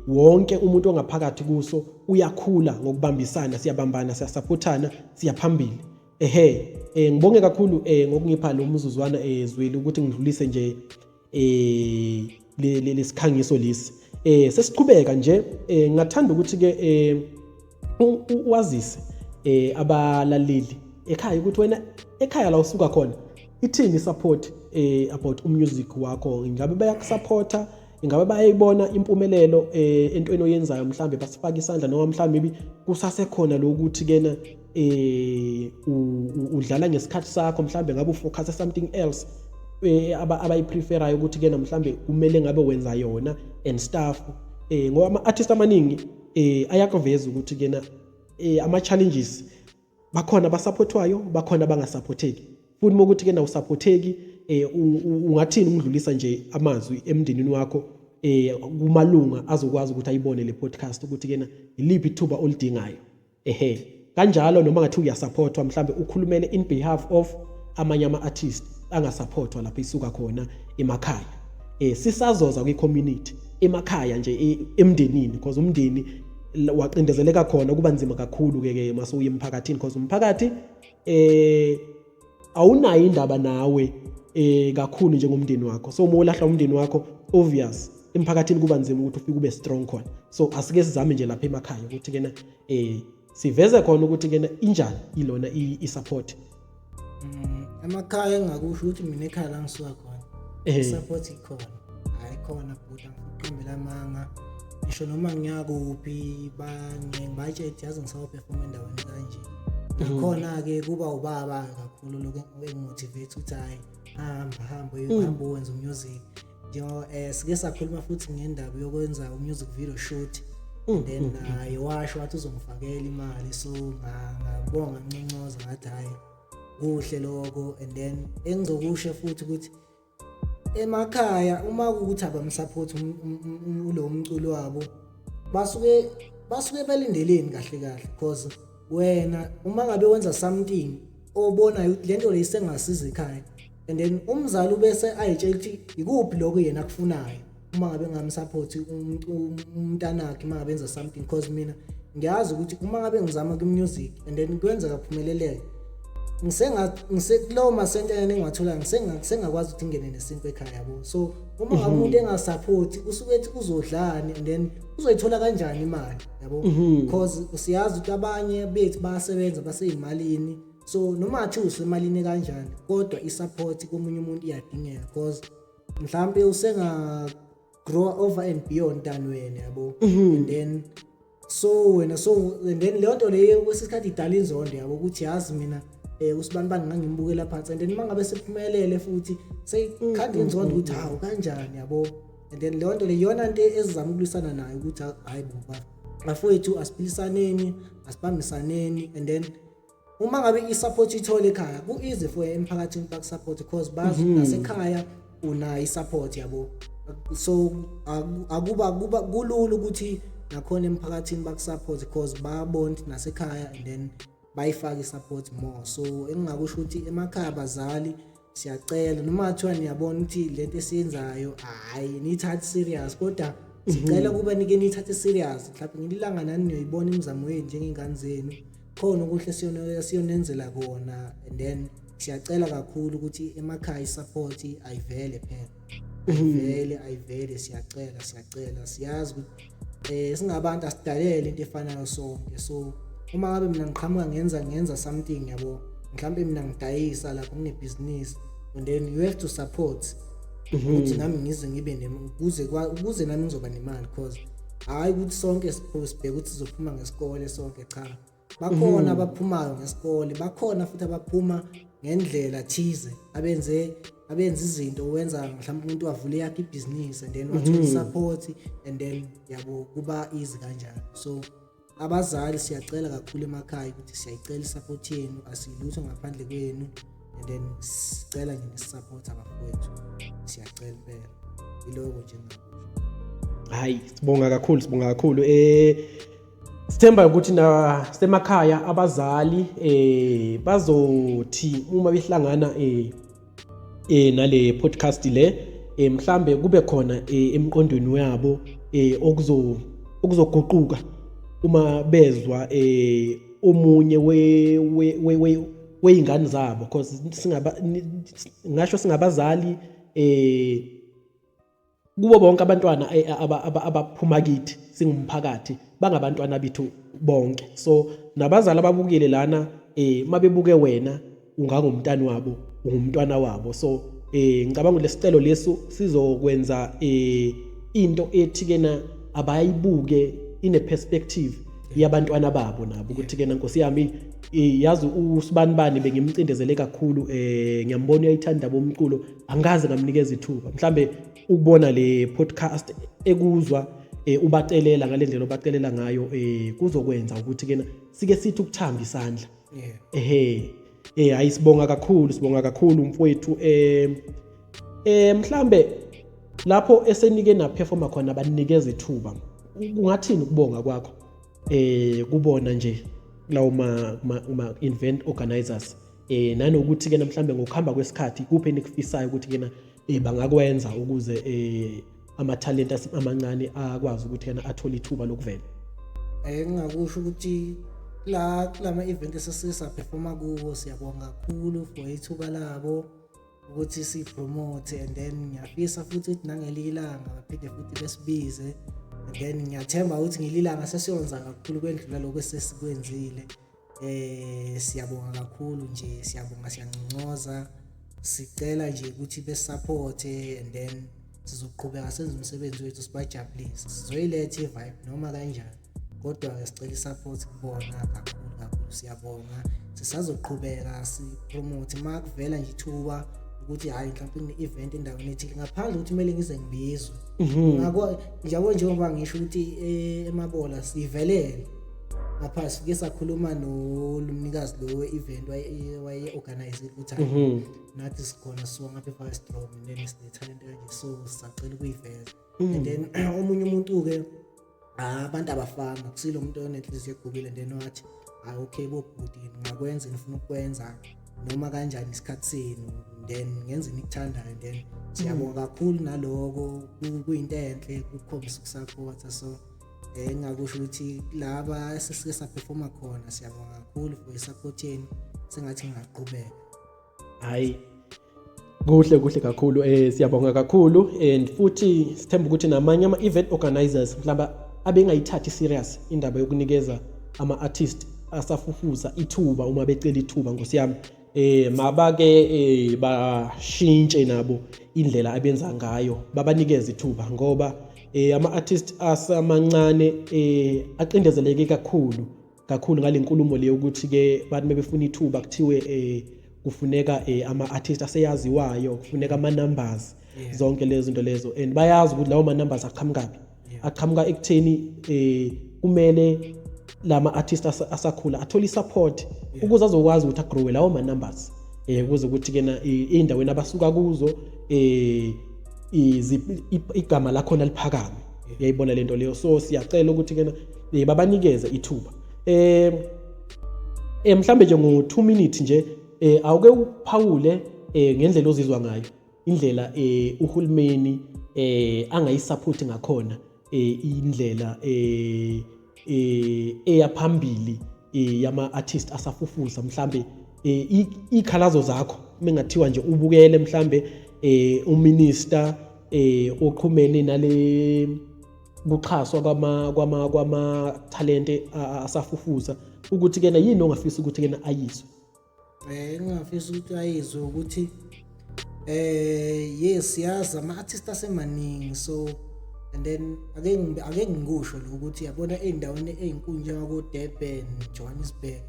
wonke umuntu ongaphakathi kuso uyakhula ngokubambisana. Siyabambana, siyasupportana, siyaphambili. Ehe, ngibonge kakhulu ngokungipha lo mzuzwana, Zweli, ukuthi ngidlulise nje lesikhangiso lesi. Sesiqhubeka nje, ngingathanda ukuthi ke wazise abalaleli ekhaya ukuthi wena ekhaya la usuka khona ithini support about umusic wakho. Ingabe bayakusupporta? Ingabe bayayibona impumelelo entweni oyenzayo, mhlambe basifaka isandla, noma mhlambe maybe kusasekhona lokuthi kena udlala ngesikhathi sakho, mhlambe ngabe ufocus something else abayipreferayo ukuthi kena mhlambe kumele ngabe wenza yona and stuff, ngoba ama-artist amaningi ayakuveza ukuthi kena ama-challenges bakhona abasupportwayo, bakhona abangasupporteki futhi. Uma ukuthi kena usupporteki, ungathini ukudlulisa nje amazwi emndenini wakho, kumalunga azokwazi ukuthi ayibone le podcast, ukuthi kena iliphi ithuba olidingayo? Ehe, kanjalo noma ngathi uyasupportwa, mhlambe ukhulumele in behalf of amanye ama-artist angasupportwa lapho isuka khona emakhaya. Sisazoza kwi-community emakhaya nje, emndenini, because umndeni waqindezeleka khona, kuba nzima kakhulu ke ke mase uye emphakathini, because umphakathi awunayo indaba nawe kakhulu njengomndeni wakho. So uma ulahla umndeni wakho, obvious emphakathini kuba nzima ukuthi ufike ube strong khona. So asike sizame nje lapha emakhaya ukuthi kena siveze khona ukuthi kena injani ilona i-support. Emakhaya engingakusho ukuthi mina ekhaya la ngisuka khona support ikhona, hayi khona bhuti, angifuni amanga. Ngisho noma ngiyakuphi bangibatshela, yazi ngisawu-perform endaweni kanje. Nakhona-ke kuba ubaba kakhulu lokhu engimotivate ukuthi hhayi, hamba hamba hamba uwenze umusic, njengoba sike sakhuluma futhi ngendaba yokwenza umusic video shoot, and then naye washo wathi uzongifakela imali, so ngabonga, nginconcoza, ngathi hhayi, kuhle lokho. And then engizokusho futhi ukuthi emakhaya uma kuwukuthi abamsupport ulo mculo wabo, basuke belindeleni kahle kahle? Because wena uma ngabe wenza something obonayo ukuthi lento le isengasiza ekhaya, and then umzali ubese ayitshela ukuthi ikuphi lokho yena akufunayo uma ngabe ngamsupport umntanakhe uma ngabe enza something, because mina ngiyazi ukuthi uma ngabe ngizama ku-music and then kwenzeka kuphumeleleke, ngisekulowo masentanyana engiwathola, ngisengakwazi ukuthi ngingene nesinkwa ekhaya, yabo. So uma ngabe umuntu engasupporti, usuke ethi uzodlani and then uzoyithola kanjani imali, yabo? Because siyazi ukuthi abanye bethu bayasebenza, baseyimalini, so noma athi usemalini kanjani, kodwa i-support komunye umuntu iyadingeka, because mhlampe usenga grow over and beyond than wena, yabo. And then so wena, so and then leyo nto leyo kwesinye isikhathi idala inzondo, yabo, ukuthi yazi mina usibanibani ngangimbukela phansi, and then uma ngabe sephumelele futhi seyikhanda inzondo ukuthi hawu, kanjani, yabo. And then leyo nto le iyona nto ezizama ukulwisana nayo ukuthi hayi bo, bafowethu, asiphilisaneni, asibambisaneni. And then uma ngabe i-support ithole ekhaya, ku-easy for emphakathini bakusupport, because bazi nasekhaya unayo i-support, yabo. So akuba kuba kulula ukuthi nakhona emphakathini bakusupport, because bayabona ukuthi nasekhaya, and then bayifake i-support more. So engingakusho ukuthi emakhaya, abazali, siyacela, noma kuthiwa niyabona ukuthi lento esiyenzayo hhayi niyithathe serious, kodwa sicela kuba nike niyithathe serious. Mhlawumbe ngelinye ilanga nani niyoyibona imizamo yenu njengey'ngane zenu. Khona okuhle siyonenzela kona, and then siyacela kakhulu ukuthi emakhaya i-support ayivele phela, ayivele, ayivele. Siyacela, siyacela. Siyazi ukuthi singabantu asidalele into efanayo sonke. So uma ngabe mina ngiqhamuka ngenza something, yabo, mhlawumbe mina ngidayisa lapho, nginebhizinisi, and then you have to support ukuthi nami ngize ngibe ukuze nami ngizoba nemali, because hhayi ukuthi sonke sibheke ukuthi sizophuma ngesikole sonke. Cha, bakhona abaphumayo ngesikole, bakhona futhi abaphuma ngendlela thize, abenza izinto, wenza mhlawumbe umuntu wavula yakhe ibhizinisi and then wathola support and then, yabo, kuba easy kanjalo. So abazali, siyacela kakhulu emakhaya ukuthi siyayicela i-support yenu, asilutho ngaphandle kwenu, and then sicela nje nisi-support abafowethu, siyacela impela. Iloko nje engingakusho. Hayi, sibonga kakhulu, sibonga kakhulu. Sithemba ukuthi na semakhaya abazali bazothi uma behlangana nale podcast le, mhlambe kube khona emqondweni yabo okuzoguquka uma bezwa omunye we we weyingane zabo, because singaba ngasho singabazali kubo bonke abantwana abaphuma kithi singumphakathi, bangabantwana bethu bonke. So nabazali ababukile lana, mabebuke wena, ungangumntana wabo, ungumntwana wabo. So ngicabanga ukuthi lesicelo leso sizokwenza into ethi kena abayibuke ine perspective yabantwana babo nabo, ukuthi kena, Nkosi yami, yazi usibanibani bengimcindezele kakhulu, ngiyambona uyayithanda bomculo, angikaze ngamnikeza ithuba. Mhlambe ukubona le podcast, ekuzwa ubacelela ngalendlela obacelela ngayo, kuzokwenza ukuthi kena sike sithi ukuthamba isandla. Ehe, hayi, sibonga kakhulu, sibonga kakhulu mfowethu. Mhlambe lapho esenike na performa khona, banikeza ithuba, kungathini ukubonga kwakho kubona nje lawo ma event organizers, nanokuthi ke mhlambe ngokuhamba kwesikhathi kuphi enikufisayo ukuthi kena bangakwenza ukuze ama talent amancane akwazi ukuthi yena athole ithuba lokuvela? Ngingakusho ukuthi la kulama event esesisa performa kuwo, siyabonga kakhulu for ithuba labo ukuthi si-promote, and then ngiyafisa futhi ukuthi nangelinye ilanga baphinde futhi besibize, and then ngiyathemba ukuthi ngelinye ilanga sesiyonza kakhulu kwendlula lokho esesikwenzile. Siyabonga kakhulu nje, siyabonga, siyanconcoza, sicela nje ukuthi be-support and then sizoqhubeka senze umsebenzi wethu, sibajabulise, sizoyiletha i-vibe noma kanjani, kodwa-ke sicela i-support kubona kakhulu kakhulu. Siyabonga, sisazoqhubeka si-promote uma kuvela nje ithuba ukuthi hhayi, mhlawumpe kune-event endaweni ethile, ngaphandle ukuthi kumele ngize ngibizwe. Ngakho njabo, njengoba ngisho ukuthi eMabola sivelele ngapha, sike sakhuluma nomnikazi lo we-event waye-organize ukuthi hhayi, nathi sikhona, sisuka ngapha e-Firestrom and then sine-talent kanje, so sisacela ukuyiveza. And then omunye umuntu-ke, abantu abafani, akusilo umuntu onenhliziyo egubile, and then wathi, "Hayi, okay bobhuti, ngingakwenza nifuna ukwenza noma kanjani, isikhathi senu, then ngenze nikuthandayo." And then siyabonga kakhulu naloko, kuyinto enhle kukhombisa uku-supporta. So engingakusho ukuthi laba esesike sa-performa khona, siyabonga kakhulu for i-support yenu, sengathi ngingaqhubeka. Hayi, kuhle, kuhle kakhulu. Siyabonga kakhulu, and futhi sithemba ukuthi namanye ama event organizers mhlawumbe abengayithathi serious indaba yokunikeza ama artist asafufusa ithuba uma becela ithuba, nkosiyami, mabake bashintshe nabo indlela abenza ngayo, babanikeze ithuba, ngoba ama artist asamancane acindezeleke kakhulu kakhulu ngale nkulumo leyo ukuthi ke bathi bebefuna ithuba kuthiwe kufuneka ama artist aseyaziwayo, kufuneka ama numbers, zonke lezo zinto lezo, and bayazi ukuthi lawo ma numbers aqhamukaphi. Aqhamuka ekutheni kumele lama artist asakhula athole support ukuze azokwazi ukuthi a-growe lawo ma numbers, ukuze ukuthi kena ey'ndaweni abasuka kuzo igama lakhona liphakame. Uyayibona lento leyo? So siyacela ukuthi kena babanikeze ithuba. Mhlambe nje ngo 2 minutes nje, awuke uphawule ngendlela ozizwa ngayo, indlela uhulumeni angayi-support ngakhona, indlela eyaphambili. yama artist asafufusa, mhlambe ikhalazo zakho mengathiwa nje ubukele mhlambe uminister oxhumene nale kuxhaswa kwama talente asafufusa, ukuthi kena yini ongafisa ukuthi kena ayizwe? Engingafisa ukuthi ayizwe ukuthi yes, yazi ama-artist asemaningi, so and then ake ngikusho lokhu ukuthi yabona ey'ndaweni ey'nkulu njengako-Durban, Johannesburg,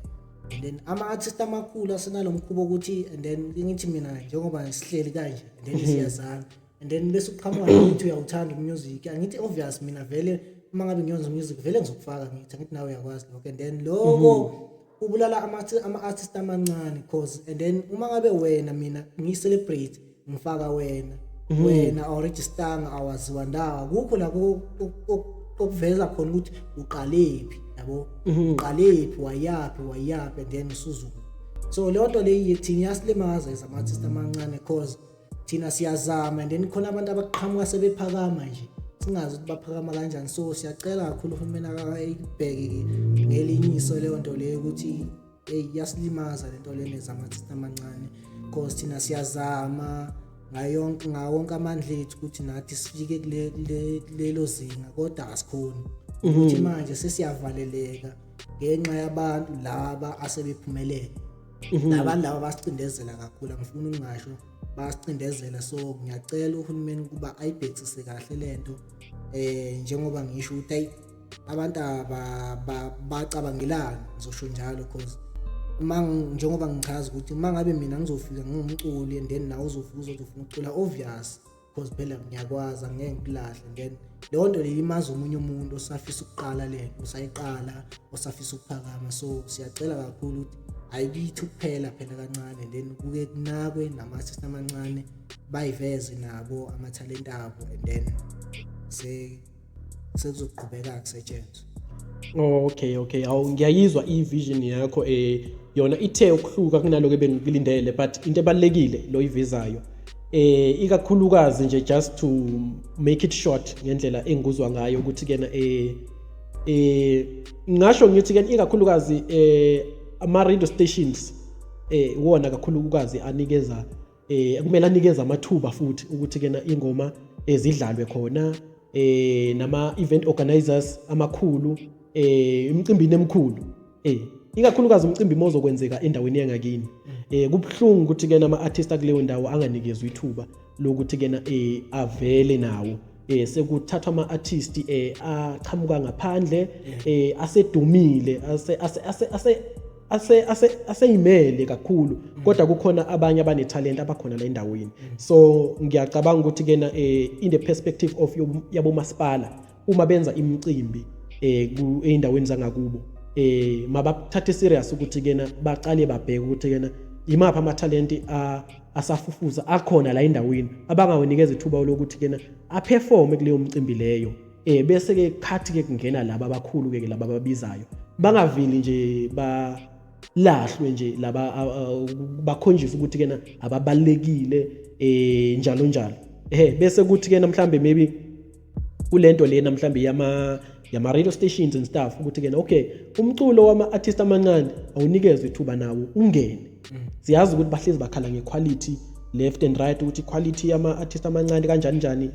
and then ama-artist amakhulu asenalo mkhuba ukuthi, and then ngithi mina njengoba sihleli kanje and then siyazana, and then bese uqhamuka nokuthi uyawuthanda umusic, angithi obvious mina vele uma ngabe ngiyenza umusic vele ngizokufaka, ngithi angithi nawe uyakwazi lokho, and then lokho kubulala ama-artist amancane, cause and then uma ngabe wena mina ngiyi-celebrate ngifaka wena, wena awurejistanga, awaziwa ndawo, akukho la okuveza khona ukuthi uqalephi, yabo, uqalephi, wayaphi, wayaphi, and then usuzuku. So leyo nto leyo thina iyasilimaza as ama-artist amancane, cause thina siyazama and then khona abantu abaqhamuka sebephakama nje, singazi ukuthi baphakama kanjani. So siyacela kakhulu uhulumeni akayibheke ngelinye iso leyo nto leyo ukuthi hey, iyasilimaza lento lena zama-artist amancane, cause thina siyazama ngayonke ngawo wonke amandla ethu ukuthi nathi sifike kulelo zinga, kodwa asikhoni ukuthi manje sesiyavaleleka ngenxa yabantu laba asebephumelele. Labantu laba basicindezela kakhulu, angifuni ukungasho, bayasicindezela. So ngiyacela uhulumeni ukuba ayibhekisise kahle lento, njengoba ngisho ukuthi ayi abantu bacabangelana, ngizosho njalo, cause uma njengoba ngichaza ukuthi uma ngabe mina ngizofika ngingumculi and then nawe uzofika uzothi ufuna ukucula, obvious, because phela ngiyakwazi, angeke ngikulahle, and then leyo nto leyo imazi omunye umuntu osafisa ukuqala lento, osayiqala, osafisa ukuphakama. So siyacela kakhulu ukuthi ayikithi kuphela phela kancane, and then kuke kunakwe nama-artist amancane, bayiveze nabo amathalente abo, and then sekuzoqhubeka kusetshenzwe. Okay. Awu, ngiyayizwa i-vision yakho, yona ithe ukuhluka kunaloko ebengikulindele, but into ebalekile lo ivezayo. Ikakhulukazi nje, just to make it short ngendlela engikuzwa ngayo ukuthi kena ngasho ngithi ke ikakhulukazi ama radio stations wona kakhulukazi anikeza kumele anikeze amathuba futhi ukuthi kena ingoma ezidlalwe khona, nama event organizers amakhulu, imicimbini emikhulu, ikakhulukazi umcimbi mozokwenzeka endaweni yangakini, kubhlungu ukuthi kena ama artists akuleyo ndawo anganikezwa ithuba lokuthi kena avele nawo. Sekuthathwa ama artist aqhamuka ngaphandle, asedumile, ase ase ase ase ase ase aseyimele kakhulu, kodwa kukhona abanye abanetalent abakhona la endaweni. So ngiyacabanga ukuthi kena in the perspective of yabo masipala, uma benza imicimbi eyindaweni zangakubo, mabathathe serious ukuthi kena baqale babheke ukuthi kena imaphi amathalenti asafufusa akhona la endaweni abangawanikeza ithuba lokuthi kena aperforme kuleyo mcimbi leyo, bese ke khathi ke kungena laba abakhulu ke, laba ababizayo, bangaveli nje balahlwe nje laba bakhonjiswe ukuthi kena ababalekile, njalo njalo. Bese kuthi kena mhlambe maybe kulento lena mhlambe yama radio stations and stuff, ukuthi kena okay, umculo wama artist amancane awunikezwe ithuba nawo ungene. Siyazi ukuthi bahlezi bakhala ngequality left and right, ukuthi quality yama artist amancane kanjani njani,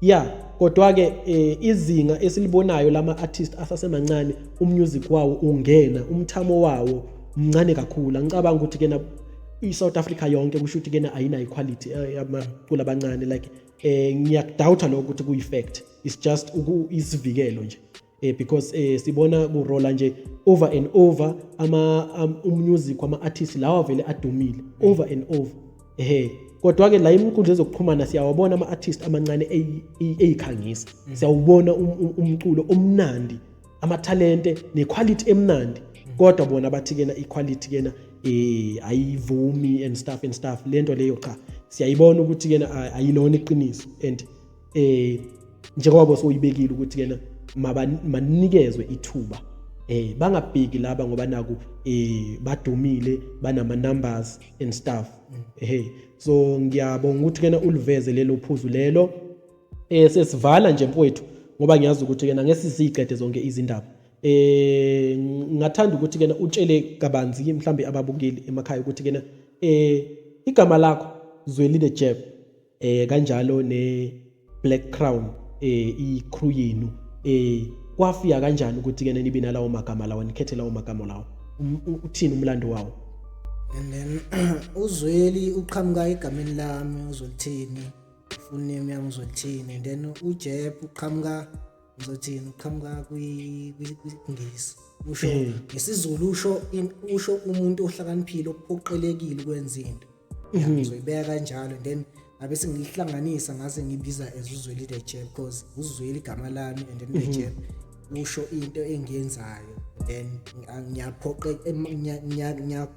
ya, kodwa ke izinga esilibonayo lama artist asasemancane, umusic wawo ungena, umthamo wawo mncane kakhulu. Angicabanga ukuthi kena iSouth Africa yonke kusho ukuthi kena ayinayo iquality yamacula abancane, like ngiyakudoubta lokho ukuthi kuyi fact. It's just isivikelo nje, because sibona kurola nje over and over ama umusic wama artists lawa vele adumile over and over. Kodwa ke la inkundla ezokuxhumana siyawabona ama artists amancane eyikhangisa, siyawubona umculo omnandi, amathalente nequality emnandi, kodwa bona bathi kena iquality kena ayivumi and stuff and stuff. Lento leyo cha, siyayibona ukuthi kena ayilona iqiniso, and njengoba soyibekile ukuthi kena manikezwe ithuba, bangabheki laba ngoba naku badumile, banama numbers and stuff. So ngiyabonga ukuthi kena uliveze lelo phuzu lelo. Sesivala nje mfowethu, ngoba ngiyazi ukuthi kena ngeke siziqede zonke izindaba. Ngathanda ukuthi kena utshele kabanzi mhlambe ababukeli emakhaya ukuthi kena igama lakho Zweli the Jab, kanjalo ne Black Crown, i-crew yenu, kwafika kanjani ukuthi kena nibe nalawo magama lawa, nikhethe lawo magama lawo? Uthini umlando wawo? And then uZweli uqhamuka egameni lami uZwelithini, full name yami uZwelithini. And then uJeb uqhamuka, ngizothini, uqhamuka kwingisi, usho ngesiZulu usho umuntu ohlakaniphile ophoqelekile ukwenza into. Ya, ngizoyibeka kanjalo. And then ngabe sengiyihlanganisa ngase ngibiza as uZweli the Jab, because uZweli igama lami and then the Jab usho into engiyenzayo. Then ngiyaphoqe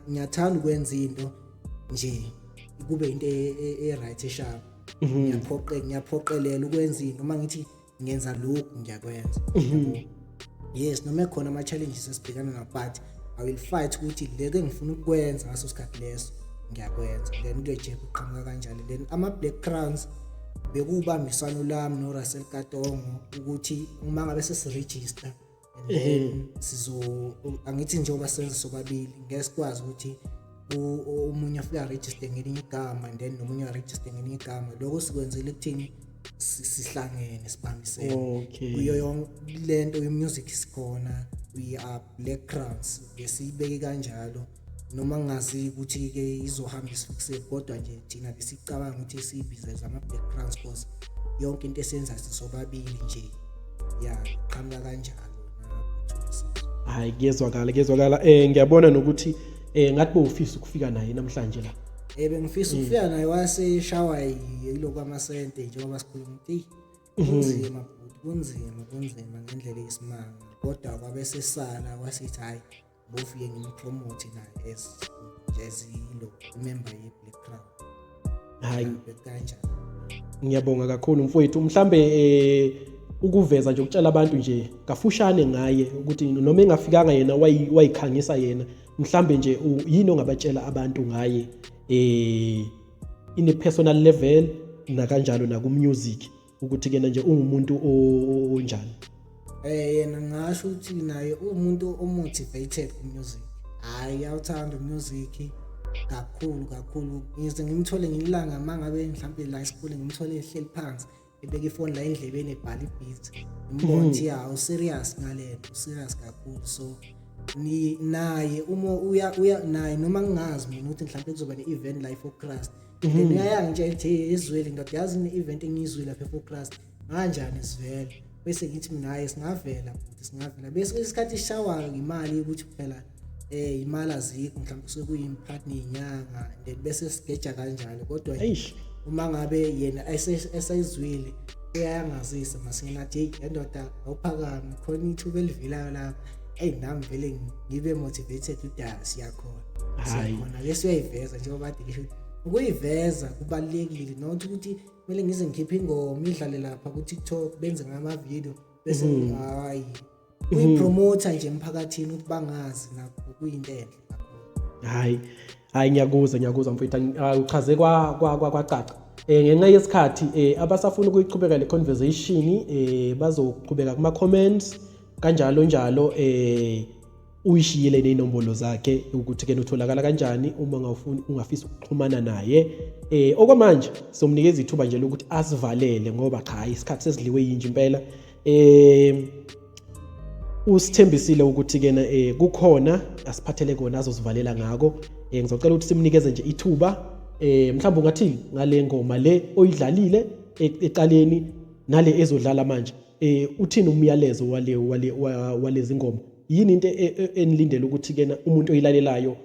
ngiyathanda ukwenza into nje kube into e-right, e-sharp. Ngiyaphoqelela ukwenza into. Uma ngithi ngenza lokhu, ngiyakwenza, yabo. Yes, noma ekhona ama-challenges esibhekana nawo, but I will fight ukuthi lento engifuna ukukwenza ngaso sikhathi leso ngiyakwenza. Then kule Jeb uqhamuka kanjalo. Then ama-Black Crowns bekuwubambiswano lami no-Russell Katongo ukuthi uma ngabe sesi-register and then sizo, angithi njengoba senza sobabili, ngeke sikwazi ukuthi omunye afike a-register ngelinye igama and then nomunye a-register ngelinye igama. Lokho sikwenzela ekuthini sihlangene, sibambisene kuyo yonke lento ye-music. Sikhona, we are Black Crowns, besiyibeke kanjalo. Noma ngingazi ukuthi-ke izohamba isifikise, kodwa nje thina besicabanga ukuthi siyibize as ama-Black Crowns because yonke into esiyenzayo sisobabili nje. Ya, qhamuka kanjalo. Hayi, kuyezwakala, kuyezwakala. Ngiyabona nokuthi ngathi bowufisa ukufika naye namhlanje la. Bengifisa ukufika naye, waseshawa yilokhu amasente njengoba sikhuluma ukuthi eyi, kunzima bhuti, kunzima, kunzima ngendlela eyisimanga, kodwa kwabe sesala kwasithi hhayi, bofike ngim-promote naye as ilo i-member ye-Black Crown. Hayi. Kanjani. Ngiyabonga kakhulu mfowethu. Mhlambe ukuveza nje, ukutshela abantu nje kafushane ngaye ukuthi noma engafikanga yena wayikhangisa yena, mhlambe nje yini ongabatshela abantu ngaye in a personal level nakanjalo naku music, ukuthi kena nje ungumuntu onjani? Yena ngasho ukuthi naye uwumuntu o-motivated ku-music. Hhayi, uyawuthanda u-music kakhulu kakhulu. Ngize ngimthole ngelanga uma ngabe mhlampe la esikoleni, ngimthole ehleli phansi ebeka ifoni la endlebeni ebhala i-beat, ngimbone ukuthi ya, u-serious ngale nto, u-serious kakhulu. So ni naye uma uya naye, noma ngingazi mina ukuthi mhlampe kuzoba ne-event la e-Volksrust, then uyayangitshela ukuthi, "Hey ezweli ndoda, yazi ine-event engiyizwile lapha e-Volksrust, kanjani sivele?" Bese ngithi mina, "Hayi, singavela futhi, singavela." Bese isikhathi sishawa imali ukuthi phela imali azikho, mhlawumbe kusuke kuyimphathi neyinyanga, and then bese sigeja kanjalo. Kodwa nje uma ngabe yena esayizwile uyayangazisa masinyane, athi, "Hey endoda, awuphakame, khona ithuba elivelayo lapha." Eyi, nami vele ngibe motivated ukuthi ah, siyakhona. Hhayi. Siyakhona, bese uyayiveza njengoba kade ngisho ukuthi ukuyiveza kubalulekile, not ukuthi kumele ngize ngikhiphe ingoma idlale lapha ku-TikTok, benze ngama-video, bese hayi, kuyi-promote nje emphakathini ukuthi bangazi nakho kuyinto enhle kakhulu. Hayi hayi, ngiyakuzwa, ngiyakuzwa mfowethu. Uchaze kwacaca. Ngenxa yesikhathi, abasafuna ukuyiqhubeka le conversation bazoqhubeka kuma comments kanjalo njalo. Uyishiyile ney'nombolo zakhe ukuthi ke utholakala kanjani uma ungafuni, ungafisa ukuxhumana naye. Okwamanje somnikeza ithuba nje lokuthi asivalele ngoba cha, isikhathi sesidliwe yinje impela. Usithembisile ukuthi kena kukhona asiphathele kona azosivalela ngako. Ngizocela ukuthi simnikeze nje ithuba. Mhlawumbe ungathini ngale ngoma le oyidlalile ecaleni nale ezodlala manje? Uthini umyalezo walezi ngoma? Yini into enilindele ukuthi kena umuntu oyilalelayo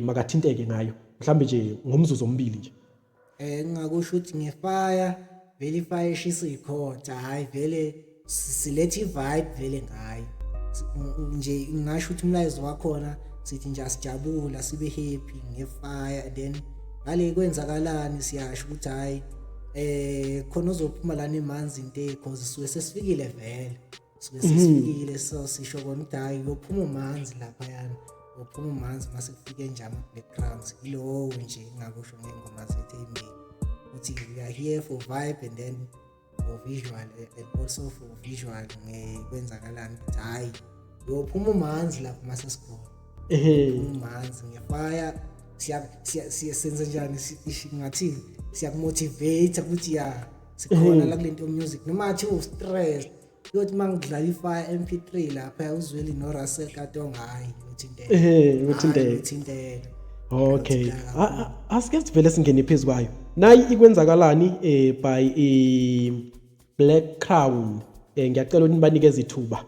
makathinteke ngayo, mhlawumbe nje ngomzuzu ombili nje? Ngingakusho ukuthi nge-fire vele, i-fire eshisa ikhotha. Hhayi vele siletha i-vibe vele ngayo. Nje ngingasho ukuthi umlayezo wakhona sithi nje asijabula, sibe happy nge-fire. Then ngale kwenzakalani, siyasho ukuthi hhayi, khona ozophuma lana emanzi into, cause suke sesifikile vele, suke sesifikile. So sisho kona ukuthi hhayi, uyophuma umanzi laphayana, uyophuma umanzi mase kufike nje ama-Black Crowns. Yilowo nje engingakusho ngey'ngoma zethu ey'mbili, ukuthi we are here for vibe and then for visual, and also for visual ngekwenzakalani, ukuthi hhayi. Uyophuma umanzi lapho mase sikhona. Ehhe. Umanzi ngefire, siya siya senze njani, ngathini, siyakumotivate ukuthi ya sikhona la kulento music, noma athi u stress, uyothi mangidlala ifire MP3 lapha uzweli no Russell Katonga, hayi uthinteka. Ehhe, uthinteka. Uthinteka. Okay. Asike sivele singene phezu kwayo. Nayi ikwenzakalani by Black Crown. Ngiyacela ukuthi nibanikeze ithuba.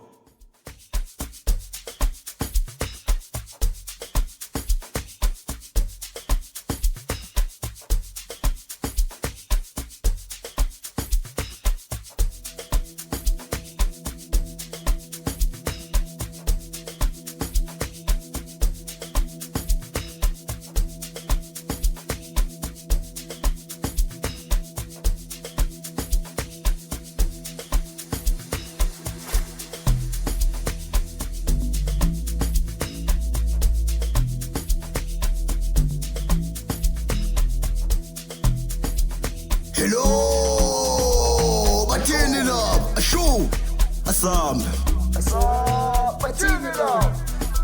Hello, bathini lapha? Ashu, asambe. Bathini lapha?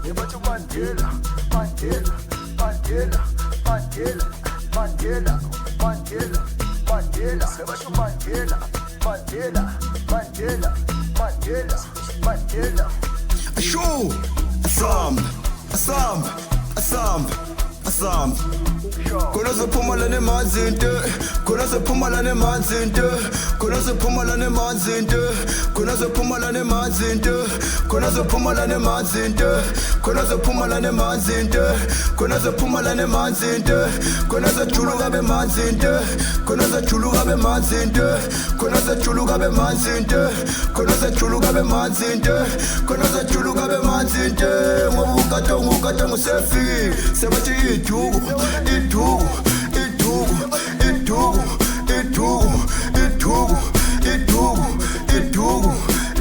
Yebathi Mandela, Mandela, Mandela, Mandela, Mandela, Mandela, Mandela, Yebathi Mandela, Mandela, Mandela, Mandela, Mandela. Ashu, asambe, asambe, asambe, asambe. Khona sophuma lana emanzini, khona sophuma lana emanzini, khona sophuma lana emanzini, khona sophuma lana emanzini, khona sophuma lana emanzini, khona sophuma lana emanzini, khona sophuma lana emanzini, khona sojuluka bemanzini, khona sojuluka bemanzini, khona sojuluka bemanzini, khona sojuluka bemanzini, khona sojuluka bemanzini, ngoba ukatonga ukatonga usefikile, sebathi iduku iduku iduku iduku iduku iduku iduku iduku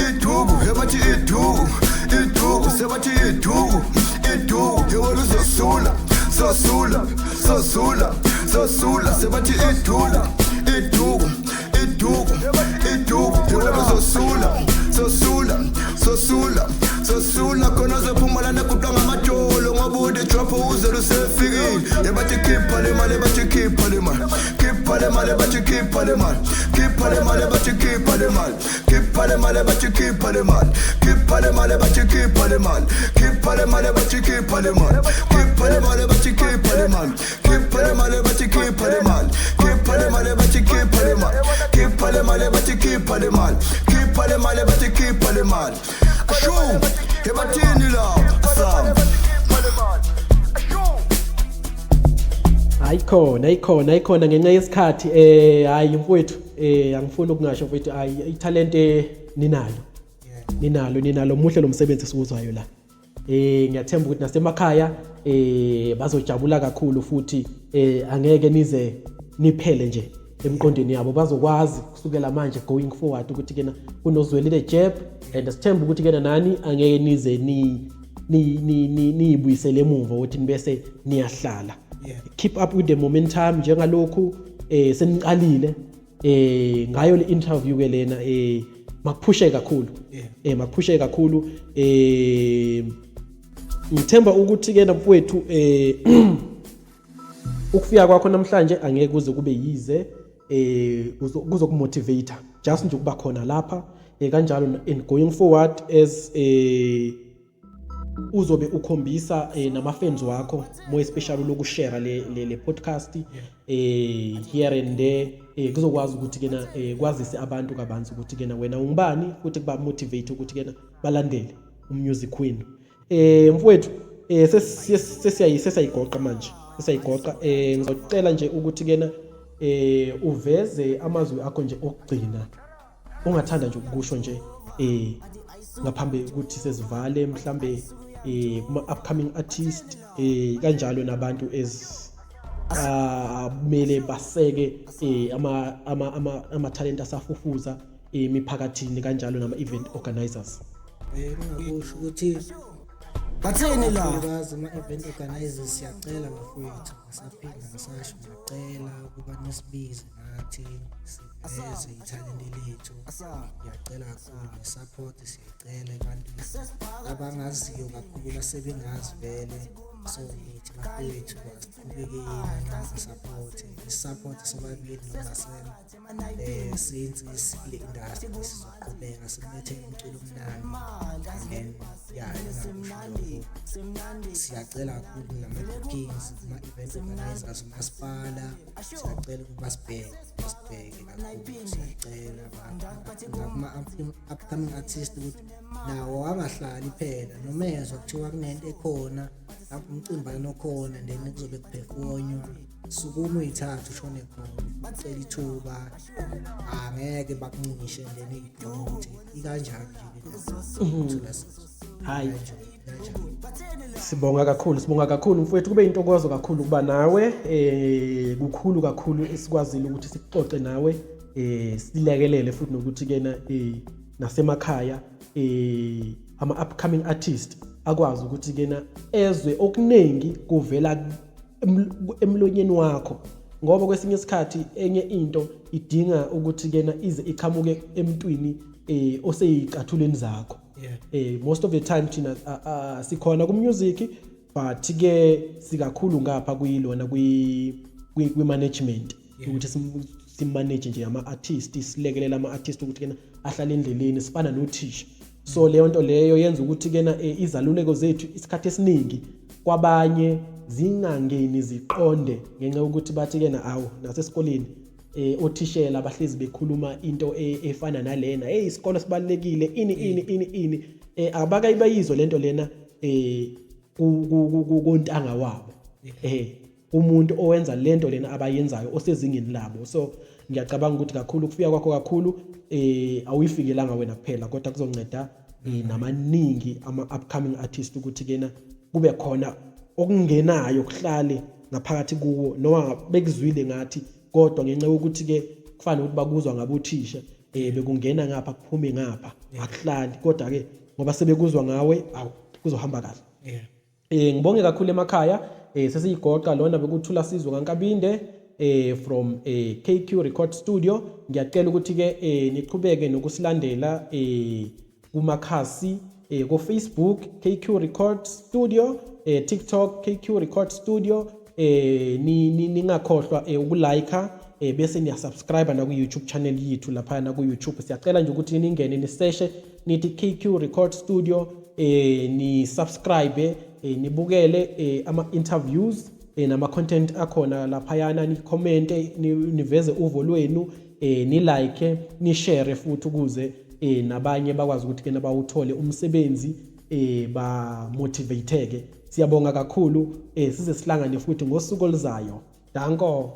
iduku, sebathi iduku iduku, sebathi iduku iduku, yewena uzosula sosula sosula sosula, sebathi iduku iduku iduku iduku, yewena uzosula sosula sosula sosula, khona zophuma lana kuqwa ngamatolo, ngoba ude drop uze lusefikile, yebathi khipha le mali, bathi khipha le mali, khipha le mali, bathi khipha le mali, khipha le mali, bathi khipha le mali, khipha le mali, bathi khipha le mali, khipha le mali, bathi khipha le mali, khipha le mali, bathi khipha le mali, khipha le mali, bathi khipha le mali, khipha le mali, bathi khipha le mali, khipha le mali, bathi khipha le mali, khipha le mali, bathi khipha le mali, khipha le mali, bathi khipha le mali. Ashu, ebathini la, asam. Ayikhona, ayikhona, ayikhona ngenxa yesikhathi. Hayi mfowethu, angifuni ukungasho mfowethu, hayi italente ninalo. Ninalo, ninalo, muhle lo msebenzi esiwuzwayo la. Ngiyathemba ukuthi nasemakhaya bazojabula kakhulu futhi angeke nize niphele nje emqondweni yabo, bazokwazi kusukela manje going forward ukuthi kena kunoZweli the Jab, and sithemba ukuthi kena nani angeke nize niyibuyisele emuva ukuthi nibese niyahlala. Keep up with the momentum njengalokhu seniqalile ngayo le interview ke lena, makuphushe kakhulu. Makuphushe kakhulu. Ngithemba ukuthi ke mfowethu ukufika kwakho namhlanje angeke kuze kube yize, kuzokumotivate just nje ukuba khona lapha, kanjalo in going forward as uzobe ukhombisa nama fans wakho, more especially lokushare le podcast here and there, kuzokwazi ukuthi kena kwazise abantu kabanzi ukuthi kena wena ungubani, futhi kuba motivate ukuthi kena balandele umusic wenu. Mfowethu, sesiyayigoqa manje, sesiyayigoqa. Ngizocela nje ukuthi kena uveze amazwi akho nje okugcina ongathanda nje ukusho nje ngaphambi ukuthi sesivale, mhlambe kuma upcoming artist, kanjalo nabantu as amele baseke ama talent asafufuza emiphakathini, kanjalo nama event organizers. Ngingakusho ukuthi Bathini la? Kakhulukazi ama-event organizers, siyacela bafowethu, ngisaphinda ngisasho, ngiyacela ukuba nisibize nathi siveze ithalente lethu. Ngiyacela kakhulu ne-support, siyayicela ebantwini abangaziyo kakhulu, asebengazi vele. So ngithi bafowethu, asiqhubekeni nisupport, nisupport sobabili noMarcel. Since sikule industry, sizoqhubeka simlethele umculo omnandi. And then ya, engingakusho lokho. Siyacela kakhulu nama-bookings, kuma-event organizers, umasipala, siyacela ukuba sibheke, basibheke kakhulu, siyacela kuma-upcoming artist ukuthi nawo angahlali phela, noma ezwa kuthiwa kunento ekhona, umcimbana okhona, then kuzobe kuperformwa, sukuma uyithathe ushone khona, ucela ithuba, angeke bakuncishe. Then iyibone ukuthi ikanjani nje le. Hayi. Kanjani. Sibonga kakhulu, sibonga kakhulu mfowethu. Kube intokozo kakhulu ukuba nawe. Kukhulu kakhulu esikwazile ukuthi sikuxoxe nawe, silekelele futhi nokuthi kena nasemakhaya ama upcoming artist akwazi ukuthi kena ezwe okuningi kuvela emlonyeni wakho, ngoba kwesinye isikhathi enye into idinga ukuthi kena ize iqhamuke emntwini oseyicathulweni zakho. Most of the time thina sikhona ku music, but ke sikakhulu ngapha kuyilona kwi management, ukuthi simanage nje ama artist, silekelela ama artist ukuthi kena ahlale endleleni, sifana nothisha. So leyo nto leyo yenza ukuthi kena izaluleko zethu isikhathi esiningi kwabanye zingangeni ziqonde, ngenxa yokuthi bathi kena awu, nasesikoleni othishela bahlezi bekhuluma into efana nalena, hey, isikole sibalekile, ini ini ini ini. Abakayibayizwe lento lena kontanga wabo, umuntu owenza lento lena abayenzayo osezingeni labo. So ngiyacabanga ukuthi kakhulu kufika kwakho kakhulu awuyifikelanga wena kuphela, kodwa kuzonceda namaningi ama upcoming artist ukuthi kena kube khona okungenayo, kuhlale ngaphakathi kuwo, noma bekuzwile ngathi, kodwa ngenxa yokuthi ke kufana ukuthi bakuzwa ngabothisha, bekungena ngapha kuphume ngapha, akuhlali. Kodwa ke ngoba sebekuzwa ngawe, awu, kuzohamba kahle. Ngibonge kakhulu emakhaya. Sesiyigoqa lona bekuthula sizwe kaNkabinde from KQ Record Studio. Ngiyacela ukuthi ke niqhubeke nokusilandela kumakhasi ko Facebook KQ Record Studio, TikTok KQ Record Studio. Ningakhohlwa ukulike bese niya subscribe na ku YouTube channel yethu lapha na ku YouTube. Siyacela nje ukuthi ningene niseshe nithi KQ Record Studio, ni subscribe, nibukele ama interviews nama content akhona laphayana, ni comment, niveze uvo lwenu, ni like, ni share futhi ukuze nabanye bakwazi ukuthi kena bawuthole umsebenzi, ba motivateke. Siyabonga kakhulu, size sihlangane futhi ngosuku oluzayo. Danko.